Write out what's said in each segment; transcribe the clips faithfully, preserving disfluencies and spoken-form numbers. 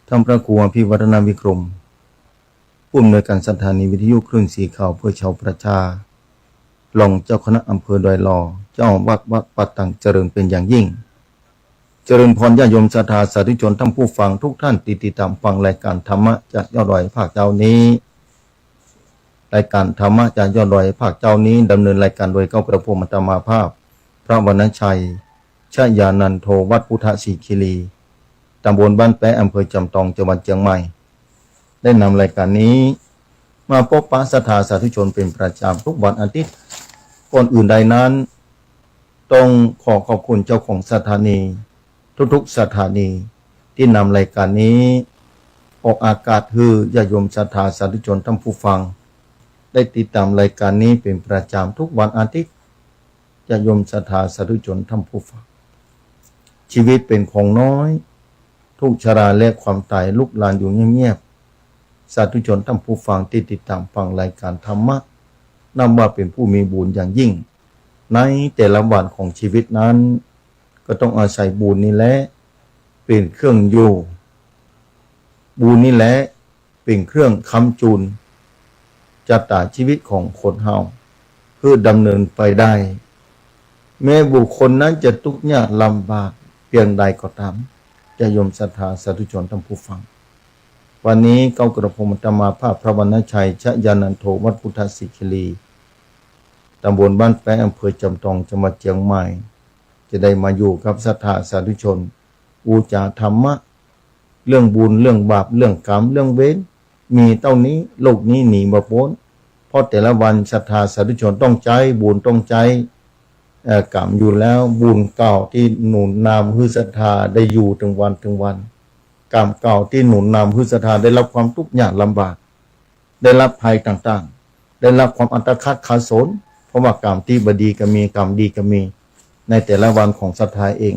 ท่านพระครูอภิวัฒนวิกรม ผู้อำนวยการสถานีวิทยุคลื่นสีขาวเพื่อชาวประชา รองเจ้าคณะอำเภอดอยหล่อ เจ้าอาวาสวัดป่าตังเจริญเป็นอย่างยิ่ง เจริญพรญาติโยมศรัทธาสาธุชนท่านผู้ฟังทุกท่านตี้ติดตามฟังรายการธรรมะจากยอดดอยภาคเจ๊านี้ รายการธรรมะจากยอดดอยภาคเจ๊านี้ ดำเนินรายการโดยเก้ากระผมอาตมาภาพ พระวรรณชัย ชยานันโท วัดพุทธสิขิลี ตำบลบ้านแป๊ะ อำเภอจอมตอง จังหวัดเจียงใหม่ ได้นำรายการนี้มาปะปะศรัทธาสาธุชนเป็นประจำทุกวันอาทิตย์ ก่อนอื่นใดนั้น ต้องขอขอบคุณเจ้าของสถานี ทุกๆสถานี ตี้นำรายการนี้ออกอากาศหื้อญาติโยมศรัทธาสาธุชนท่านผู้ฟัง ได้ติดตามรายการนี้เป็นประจำทุกวันอาทิตย์ ญาติโยมศรัทธาสาธุชนท่านผู้ฟัง ชีวิตเป๋นของน้อย ทุกข์ชราและความต๋ายลุกลานอยู่เงียบๆ สาธุชนท่านผู้ฟังตี้ติดตามฟังรายการธรรมะ นับว่าเป๋นผู้มีบุญอย่างยิ่ง ในแต่ละวันของชีวิตนั้น ก็ต้องอาศัยบุญนี่แหละเป๋นเครื่องอยู่ บุญนี่แหละเป๋นเครื่องค้ำจูน จะต๋าชีวิตของคนเฮาหื้อดำเนินไปได้ แม้บุคคลนั้นจะทุกข์ยากลำบากเปียงใดก็ต๋าม ญาติโยมศรัทธาสาธุชนท่านผู้ฟัง วันนี้เก้ากระผมอาตมาภาพพระวรรณชัย ชยานันโท วัดพุทธสิขิลี ตำบลบ้านแป๊ะ อำเภอจอมตอง จังหวัดเจียงใหม่ จะได้มาอยู่กับศรัทธาสาธุชน อู้จ๋าธรรมะ เรื่องบุญ เรื่องบาป เรื่องกรรม เรื่องเวร มีเต้านี้ โลกนี้หนีบ่ป๊น เพราะแต่ละวันศรัทธาสาธุชนต้องใจ๊บุญ ต้องใจ๊ เอ่อ กรรมอยู่แล้ว บุญเก่าตี้หนุนนำหื้อศรัทธาได้อยู่เถิงวันเถิงวัน กรรมเก่าตี้หนุนนำหื้อศรัทธาได้รับความทุกข์ยากลำบาก ได้รับภัยต่างๆ ได้รับความอัตคัดขัดสน เพราะว่ากรรมตี้บ่ดีก็มี กรรมดีก็มี ในแต่ละวันของศรัทธาเอง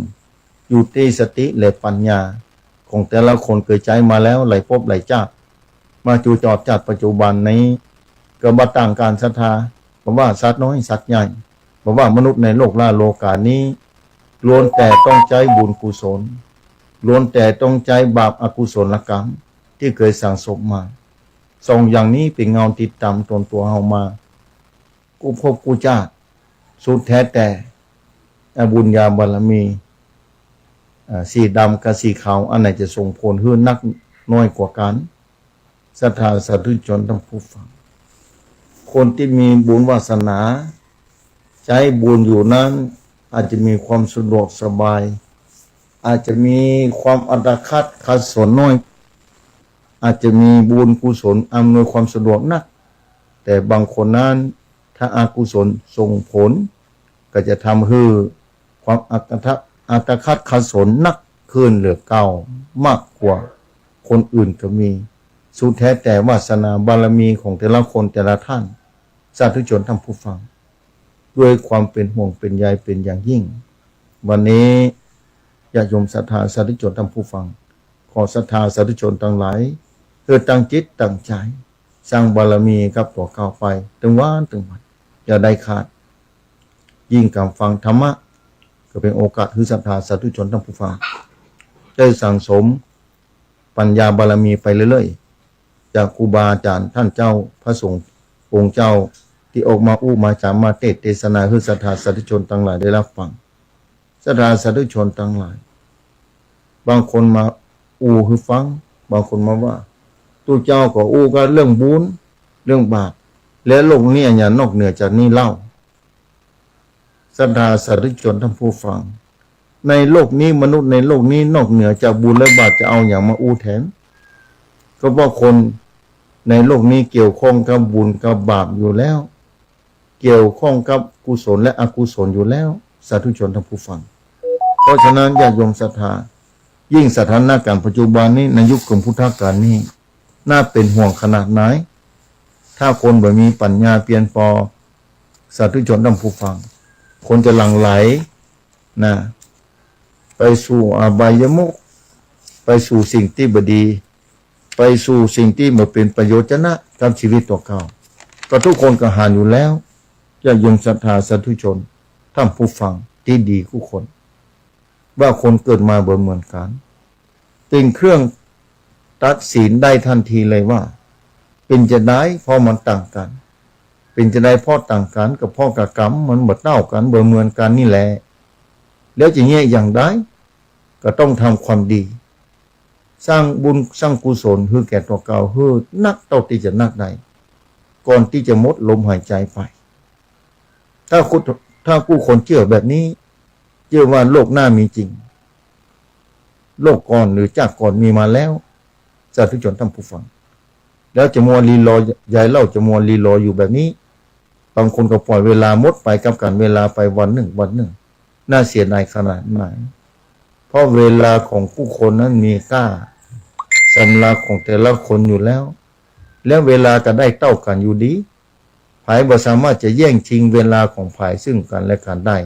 อยู่ตี้สติและปัญญาของแต่ละคนเกยใจ๊มาแล้วหลายภพหลายจาติ มาจูจอดจาติปัจจุบันนี้ ก็บ่ต่างกั๋นศรัทธา บ่ว่าสัตว์น้อยสัตว์ใหญ่ บ่ว่ามนุษย์ในโลกล้าโลกานี้ ล้วนแต่ต้องใจ๊บุญกุศล ล้วนแต่ต้องใจ๊บาปอกุศลกรรมตี้เกยสั่งสมมา สองอย่างนี้เป๋นเงาติดต๋ามตนตั๋วเฮามา กู้ภพกู้จาติ สุดแท้แต่ อ่า บุญญาบารมี อ่า สีดำกับสีขาว อันไหนจะส่งผลหื้อนักน้อยกว่ากั๋น ศรัทธาสาธุชนท่านผู้ฟัง คนตี้มีบุญวาสนา ใจ๊บุญอยู่นั้น อาจจะมีความสะดวกสบาย อาจจะมีความอัตคัดขัดสนน้อย อาจจะมีบุญกุศลอำนวยความสะดวกนัก แต่บางคนนั้น ถ้าอกุศลส่งผล ก็จะทำหื้อความอัตคัด อัตคัดขัดสนนักขึ้นเหลือเก่ามากกว่าคนอื่นก็มี สุดแท้แต่วาสนาบารมีของแต่ละคนแต่ละท่าน สาธุชนท่านผู้ฟัง ด้วยความเป๋นห่วงเป๋นใยเป๋นอย่างยิ่ง วันนี้ญาติโยมศรัทธาสาธุชนท่านผู้ฟัง ขอศรัทธาสาธุชนตังหลาย หื้อตั้งจิตตั้งใจ๋ สร้างบารมีกับตั๋วเก่าไป เถิงวันเถิงวัน อย่าได้ขาด ยิ่งกำฟังธรรมะ ก็เป๋นโอกาสหื้อศรัทธาสาธุชนท่านผู้ฟัง ได้สั่งสมปัญญาบารมีไปเรื่อยๆ จากครูบาอาจ๋ารย์ท่านเจ้า พระสงฆ์องค์เจ้า ตี้ออกมาอู้มาจ๋ามาเตสน์เตสนาหื้อศรัทธาสาธุชนตังหลายได้รับฟัง ศรัทธาสาธุชนตังหลาย บางคนมาอู้หื้อฟัง บางคนมาว่า ตุ๊เจ้าก็อู้กั๋นเรื่องบุญ เรื่องบาป และโลกนี้อะหยังนอกเหนือจากนี้เล่า ศรัทธาสาธุชนท่านผู้ฟัง ในโลกนี้ มนุษย์ในโลกนี้ นอกเหนือจากบุญและบาปจะเอาหยังมาอู้แทน ก็เพราะคนในโลกนี้เกี่ยวข้องกับบุญกับบาปอยู่แล้ว เกี่ยวข้องกับกุศลและอกุศลอยู่แล้ว สาธุชนท่านผู้ฟัง เพราะฉะนั้นญาติโยมศรัทธา ยิ่งสถานการณ์ปัจจุบันนี้ ในยุคกึ่งพุทธกาลนี้ น่าเป๋นห่วงขนาดไหน ถ้าคนบ่มีปัญญาเปียรปอ สาธุชนท่านผู้ฟัง คนจะหลั่งไหลนะ ไปสู่อบายมุข ไปสู่สิ่งตี้บ่ดี ไปสู่สิ่งตี้บ่เป๋นประโยชน์จะนะกับชีวิตตั๋วเก่า ก็ทุกคนก็หันอยู่แล้ว ญาติโยมศรัทธาสาธุชนท่านผู้ฟังตี้ดีกู้คน ว่าคนเกิดมาบ่เหมือนกั๋น เป๋นเครื่อง ตัดสินได้ทันทีเลยว่า เป๋นจาใด เพราะมันต่างกั๋น เป๋นจาใด เพราะต่างกั๋น ก็เพราะกะก๋รรมมันบ่เต้ากั๋น บ่เหมือนกั๋นนี่แหละ แล้วจะแยะอย่างใด ก็ต้องทำความดี สร้างบุญสร้างกุศลหื้อแก่ตั๋วเก่าหื้อนักเต้าตี้จะนักได้ ก่อนตี้จะหมดลมหายใจ๋ไป ถ้ากู้ ถ้ากู้คนเจื้อแบบนี้ เจื้อว่าโลกหน้ามีจริง โลกก่อนหรือจากก่อนมีมาแล้ว สาธุชนท่านผู้ฟัง แล้วจะมัวลีลอ ยายเล่าจะมัวลีลออยู่แบบนี้ บางคนก็ปล่อยเวลาหมดไปกับก๋าลเวลาไปวันนึ่งวันนึ่ง น่าเสียดายขนาดไหน เพราะเวลาของกู้คนนั้นมีค่าสำหรับของแต่ละคนอยู่แล้ว แล้วเวลาก็ได้เต้ากั๋นอยู่ดี ใผบ่สามารถจะแย่งชิงเวลาของใผซึ่งกั๋นและกั๋นได้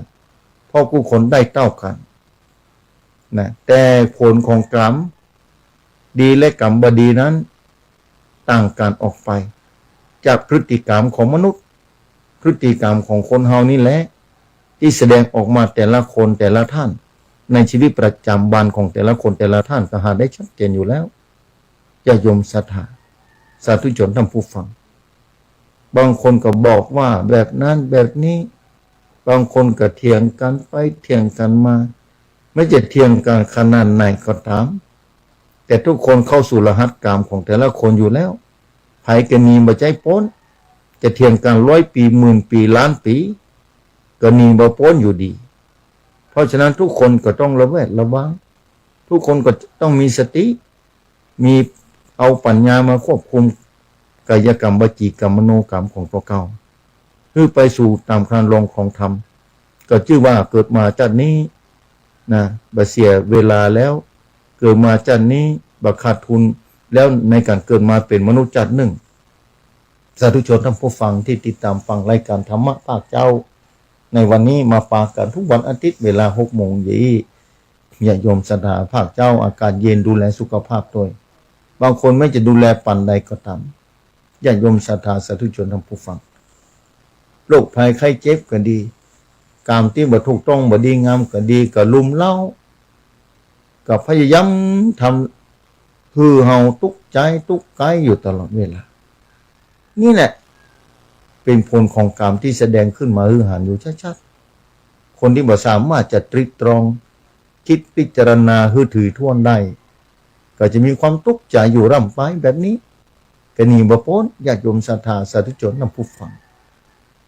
เพราะกู้คนได้เต้ากั๋นนะ แต่ผลของก๋รรมดีและก๋รรมบ่ดีนั้น ต่างกั๋นออกไป จากพฤติกรรมของมนุษย์ พฤติกรรมของคนเฮานี่แหละ ตี้แสดงออกมาแต่ละคนแต่ละท่าน ในชีวิตประจำวันของแต่ละคนแต่ละท่านก็หาได้ชัดเจนอยู่แล้ว ญาติโยมศรัทธา สาธุชนท่านผู้ฟัง บางคนก็บอกว่าแบบนั้นแบบนี้ บางคนก็เถียงกั๋นไปเถียงกั๋นมา แม้จะเถียงกั๋นขนาดไหนก็ต๋าม แต่ทุกคนเข้าสู่รหัสก๋รรมของแต่ละคนอยู่แล้ว ใผก็หนีบ่ใจ้ป๊น จะเถียงกั๋นร้อยปี๋ หมื่นปี๋ ล้านปี๋ ก็หนีบ่ป๊นอยู่ดี เพราะฉะนั้นทุกคนก็ต้องระแวดระวัง ทุกคนก็ต้องมีสติ มีเอาปัญญามาควบคุมกายกรรม วจีกรรม มโนกรรมของตั๋วเก่า หื้อไปสู่ต๋ามคานลองของธรรม ก็จื้อว่าเกิดมาจาตินี้นะ บ่เสียเวลาแล้ว เกิดมาจาตินี้บ่ขาดทุนแล้วในก๋านเกิดมาเป๋นมนุษย์จาตินึ่ง สาธุชนท่านผู้ฟังตี้ติดต๋ามฟังรายก๋านธรรมะภาคเจ๊า ในวันนี้มาปะกั๋นทุกวันอาทิตย์เวลาหกโมงเย็น ญาติโยมศรัทธาภาคเจ๊า อากาศเย็นดูแลสุขภาพตวย บางคนแม้จะดูแลปานใดก็ต๋าม ญาติโยมศรัทธาสาธุชนท่านผู้ฟัง โรคภัยไข้เจ็บก็ดี ก๋รรมตี้บ่ถูกต้องบ่ดีงามก็ดี ก็รุมเร้า ก็พยายามทำหื้อเฮาตุ๊กใจ๋ตุ๊กใก้อยู่ตลอดเวลา นี่แหละเป๋นผลของก๋รรมตี้แสดงขึ้นมาหื้อหันอยู่ชัดๆ คนตี้บ่สามารถจะตรึกตรอง กึ๊ดพิจารณาหื้อถี่ถ้วนได้ ก็จะมีความตุ๊กใจ๋อยู่ร่ำไปแบบนี้ ก็หนีบ่ป๊น ญาติโยมศรัทธาสาธุชนท่านผู้ฟัง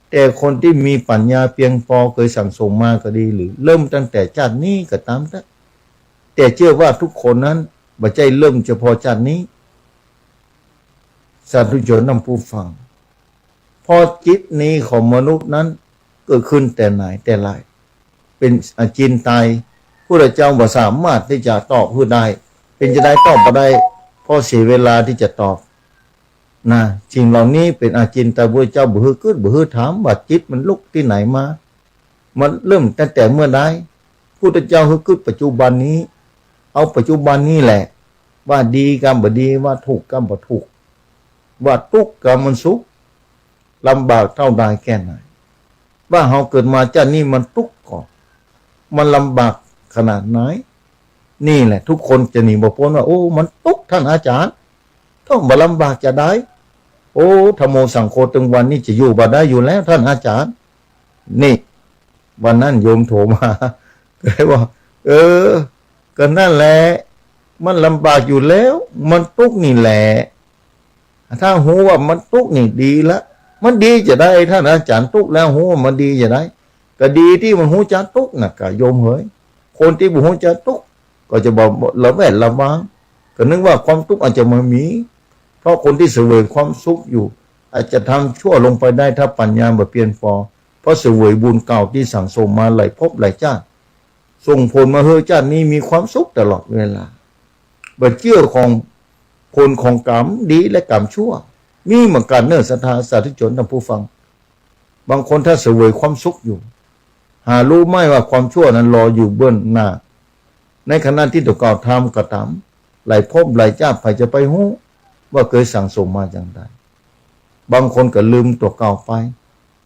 แต่คนตี้มีปัญญาเปียงปอเกยสั่งสมมาก็ดี หรือเริ่มตั้งแต่จาตินี้ก็ต๋ามเต๊อะ แต่เจื้อว่าทุกคนนั้นบ่ใจ้เริ่มเฉพาะจาตินี้ สาธุชนท่านผู้ฟัง เพราะจิตนี้ของมนุษย์นั้นเกิดขึ้นแต่ไหนแต่ไร เป๋นอาจินไตย พุทธเจ้าบ่สามารถตี้จะตอบหื้อได้ เป๋นจาใดตอบบ่ได้ เพราะเสียเวลาตี้จะตอบนะ สิ่งเหล่านี้เป๋นอาจินไตย พุทธเจ้าบ่หื้อกึ๊ดบ่หื้อถามว่าจิตมันลุกตี้ไหนมา มันเริ่มตั้งแต่เมื่อใด พุทธเจ้าหื้อกึ๊ดปัจจุบันนี้ เอาปัจจุบันนี้แหละ ว่าดีกำบ่ดี ว่าถูกกำบ่ถูก ว่าตุ๊กกำมันสุข ลำบากเต้าใดแก่ไหน ว่าเฮาเกิดมาจาตินี้มันตุ๊กก่อ มันลำบากขนาดไหน นี่แหละทุกคนจะหนีบ่ป๊นว่า โอ้ มันตุ๊กท่านอาจ๋ารย์ ต้องบ่ลำบากจาใด โอ้ ธัมโมสังโฆ ตึงวันนี้จะอยู่บ่ได้อยู่แล้วท่านอาจ๋ารย์ นี่ วันนั้นโยมโทรมา ก็เลยว่า เออ ก็นั่นแหละ มันลำบากอยู่แล้ว มันตุ๊กนี่แหละ ถ้าฮู้ว่ามันตุ๊กนี่ดีละ มันดีจาใด ท่านอาจ๋ารย์ ตุ๊กแล้วฮู้ว่ามันดีจาใด ก็ดีตี้มันฮู้จักตุ๊กน่ะ ก็โยมเหย คนตี้บ่ฮู้จักตุ๊ก ก็จะบ่ระแวดระวัง ก็นึกว่าความตุ๊กอาจจะบ่มี เพราะคนตี้เสวยความสุขอยู่ อาจจะทำชั่วลงไปได้ ถ้าปัญญาบ่เปียงปอ เพราะเสวยบุญเก่าตี้สั่งสมมาหลายภพหลายจาติ ส่งผลมาหื้อจาตินี้มีความสุขตลอดเวลา บ่เจื้อของผลของก๋รรมดีและก๋รรมชั่ว มีเหมือนกั๋นเน่อศรัทธาสาธุชนท่านผู้ฟัง บางคนถ้าเสวยความสุขอยู่ หาฮู้ไหมว่าความชั่วนั้นรออยู่เบื้องหน้า ในขณะตี้ตั๋วเก่าทำก็ต๋าม หลายภพหลายจาติ ใผจะไปฮู้ว่าเกยสั่งสมมาจาใด บางคนก็ลืมตั๋วเก่าไป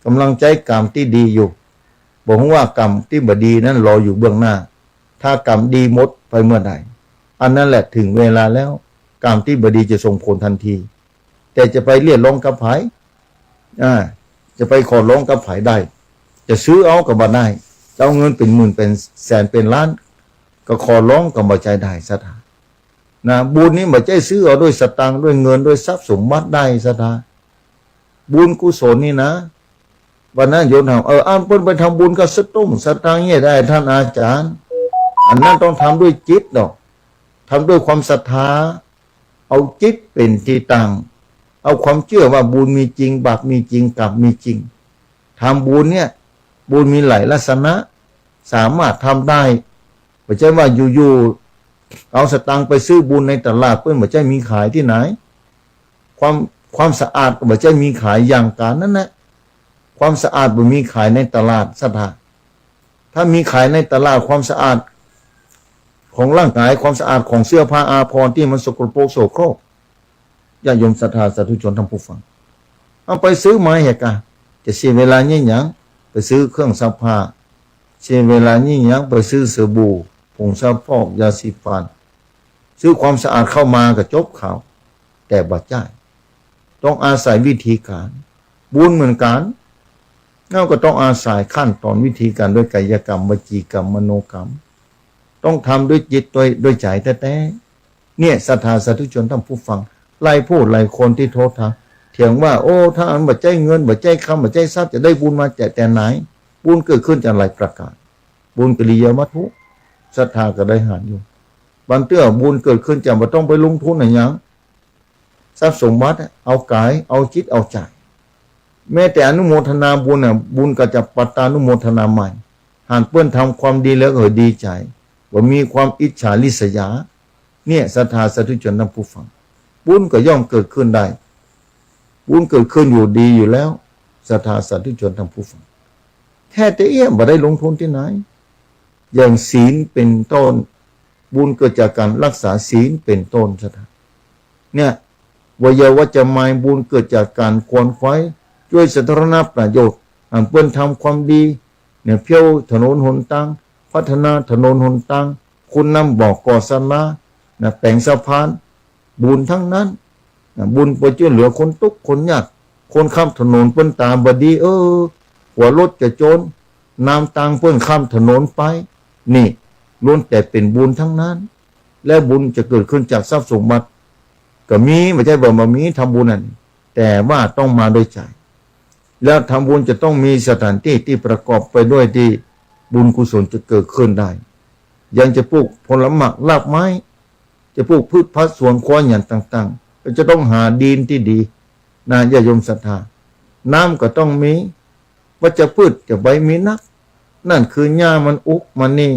ก่ำลังใจ๊ก๋รรมตี้ดีอยู่ บ่ฮู้ว่าก๋รรมตี้บ่ดีนั้นรออยู่เบื้องหน้า ถ้าก๋รรมดีหมดไปเมื่อใด อันนั้นแหละถึงเวลาแล้ว กรรมตี้บ่ดีจะส่งผลตันที แต่จะไปเรียกร้องกับใผ อ่า จะไปขอร้องกับใผได้ จะซื้อเอาก็บ่ได้ จะเอาเงินเป๋นหมื่นเป๋นแสนเป๋นล้าน ก็ขอร้องก็บ่ใจ้ได้ศรัทธา นะ บุญนี่บ่ใจ้ซื้อเอาด้วยสตางค์ ด้วยเงิน ด้วยทรัพย์สมบัติได้ศรัทธา บุญกุศลนี่นะ วันนั้นโยมถาม เออ อันเปิ้นไปทำบุญกับสตุ้งสตางค์เนี่ยได้ ท่านอาจารย์ อันนั้นต้องทำด้วยจิตเนาะ ทำด้วยความศรัทธา เอาจิตเป๋นตี้ตั้ง เอาความเจื้อว่าบุญมีจริง บาปมีจริง กรรมมีจริง ทำบุญเนี่ย บุญมีหลายลักษณะ สามารถทำได้ บ่ใจ้ว่าอยู่ๆ เอาสตางค์ไปซื้อบุญในตลาด เปิ้นบ่ใจ้มีขายตี้ไหน ความ ความสะอาดก็บ่ใจ้มีขายอย่างก๋านนั้นแหละ ความสะอาดบ่มีขายในตลาดศรัทธา ถ้ามีขายในตลาด ความสะอาดของร่างกาย ความสะอาดของเสื้อผ้าอาภรณ์ตี้มันสกปรกโสโครก ญาติโยมศรัทธาสาธุชนท่านผู้ฟัง เอาไปซื้อมาเหียกา จะเสียเวลายิ่งหยัง ไปซื้อเครื่องซักผ้า เสียเวลายิ่งหยัง ไปซื้อสบู่ ผงซักฟอก ยาสีฟัน ซื้อความสะอาดเข้ามาก็จบข่าว แต่บ่ใจ้ ต้องอาศัยวิธีก๋าน บุญเหมือนกั๋น เฮาก็ต้องอาศัยขั้นตอนวิธีก๋านด้วยกายกรรม วจีกรรม มโนกรรม ต้องทำด้วยจิต ด้วย ด้วยใจ๋แต๊ๆ เนี่ย ศรัทธาสาธุชนท่านผู้ฟัง หลายผู้หลายคนตี้โทรถาม เถียงว่า โอ้ ถ้าอันบ่ใจ้เงิน บ่ใจ้คำ บ่ใจ้ทรัพย์ จะได้บุญมาจากแต่ไหน บุญเกิดขึ้นจากหลายประก๋าน บุญกิริยาวัตถุ ศรัทธาก็ได้หันอยู่ บางเตื้อบุญเกิดขึ้นจากบ่ต้องไปลงทุนอะหยัง ทรัพย์สมบัติอะ เอาก๋าย เอาจิต เอาใจ๋ แม้แต่อนุโมทนาบุญน่ะ บุญก็จะปัตตานุโมทนาใหม่ หันเปิ้นทำความดีแล้วก็ดีใจ๋ บ่มีความอิจฉาริษยา เนี่ย ศรัทธาสาธุชนท่านผู้ฟัง บุญก็ย่อมเกิดขึ้นได้ บุญเกิดขึ้นอยู่ดีอยู่แล้ว ศรัทธาสาธุชนท่านผู้ฟัง แท้แต่เอี้ย บ่ได้ลงทุนตี้ไหน อย่างศีลเป๋นต้น บุญเกิดจากก๋านรักษาศีลเป๋นต้นศรัทธา เนี่ย ไวยาวัจจะไมย บุญเกิดจากก๋านขวนขวาย จ้วยสาธารณประโยชน์ อันเปิ้นทำความดี เนี่ย เผี้ยวถนนหนตาง พัฒนาถนนหนตาง ขุดน้ำบ่อ ก่อศาลา นะ แป๋งสะพาน บุญตังนั้น นะ บุญไปจ้วยเหลือคนตุ๊กข์คนยาก คนข้ามถนนเปิ้นต๋าบ่ดี เออ หัวรถจะโจร น้ำตังเปิ้นข้ามถนนไป นี่ ล้วนแต่เป๋นบุญตังนั้น และบุญจะเกิดขึ้นจากทรัพย์สมบัติ ก็มี บ่ใจ้ว่าบ่มี ทำบุญนั่น แต่ว่าต้องมาด้วยใจ๋ แล้วทำบุญจะต้องมีสถานตี้ตี้ประกอบไปด้วยตี้บุญกุศลจะเกิดขึ้นได้ อย่างจะปลูกผลหมากรากไม้ จะปลูกพืชผักสวนครัวอย่างต่างๆ ก็จะต้องหาดินตี้ดี นะ ญาติโยมศรัทธา น้ำก็ต้องมี วัชพืชจะไปมีนัก นั่นคือหญ้ามันอุกมันนี่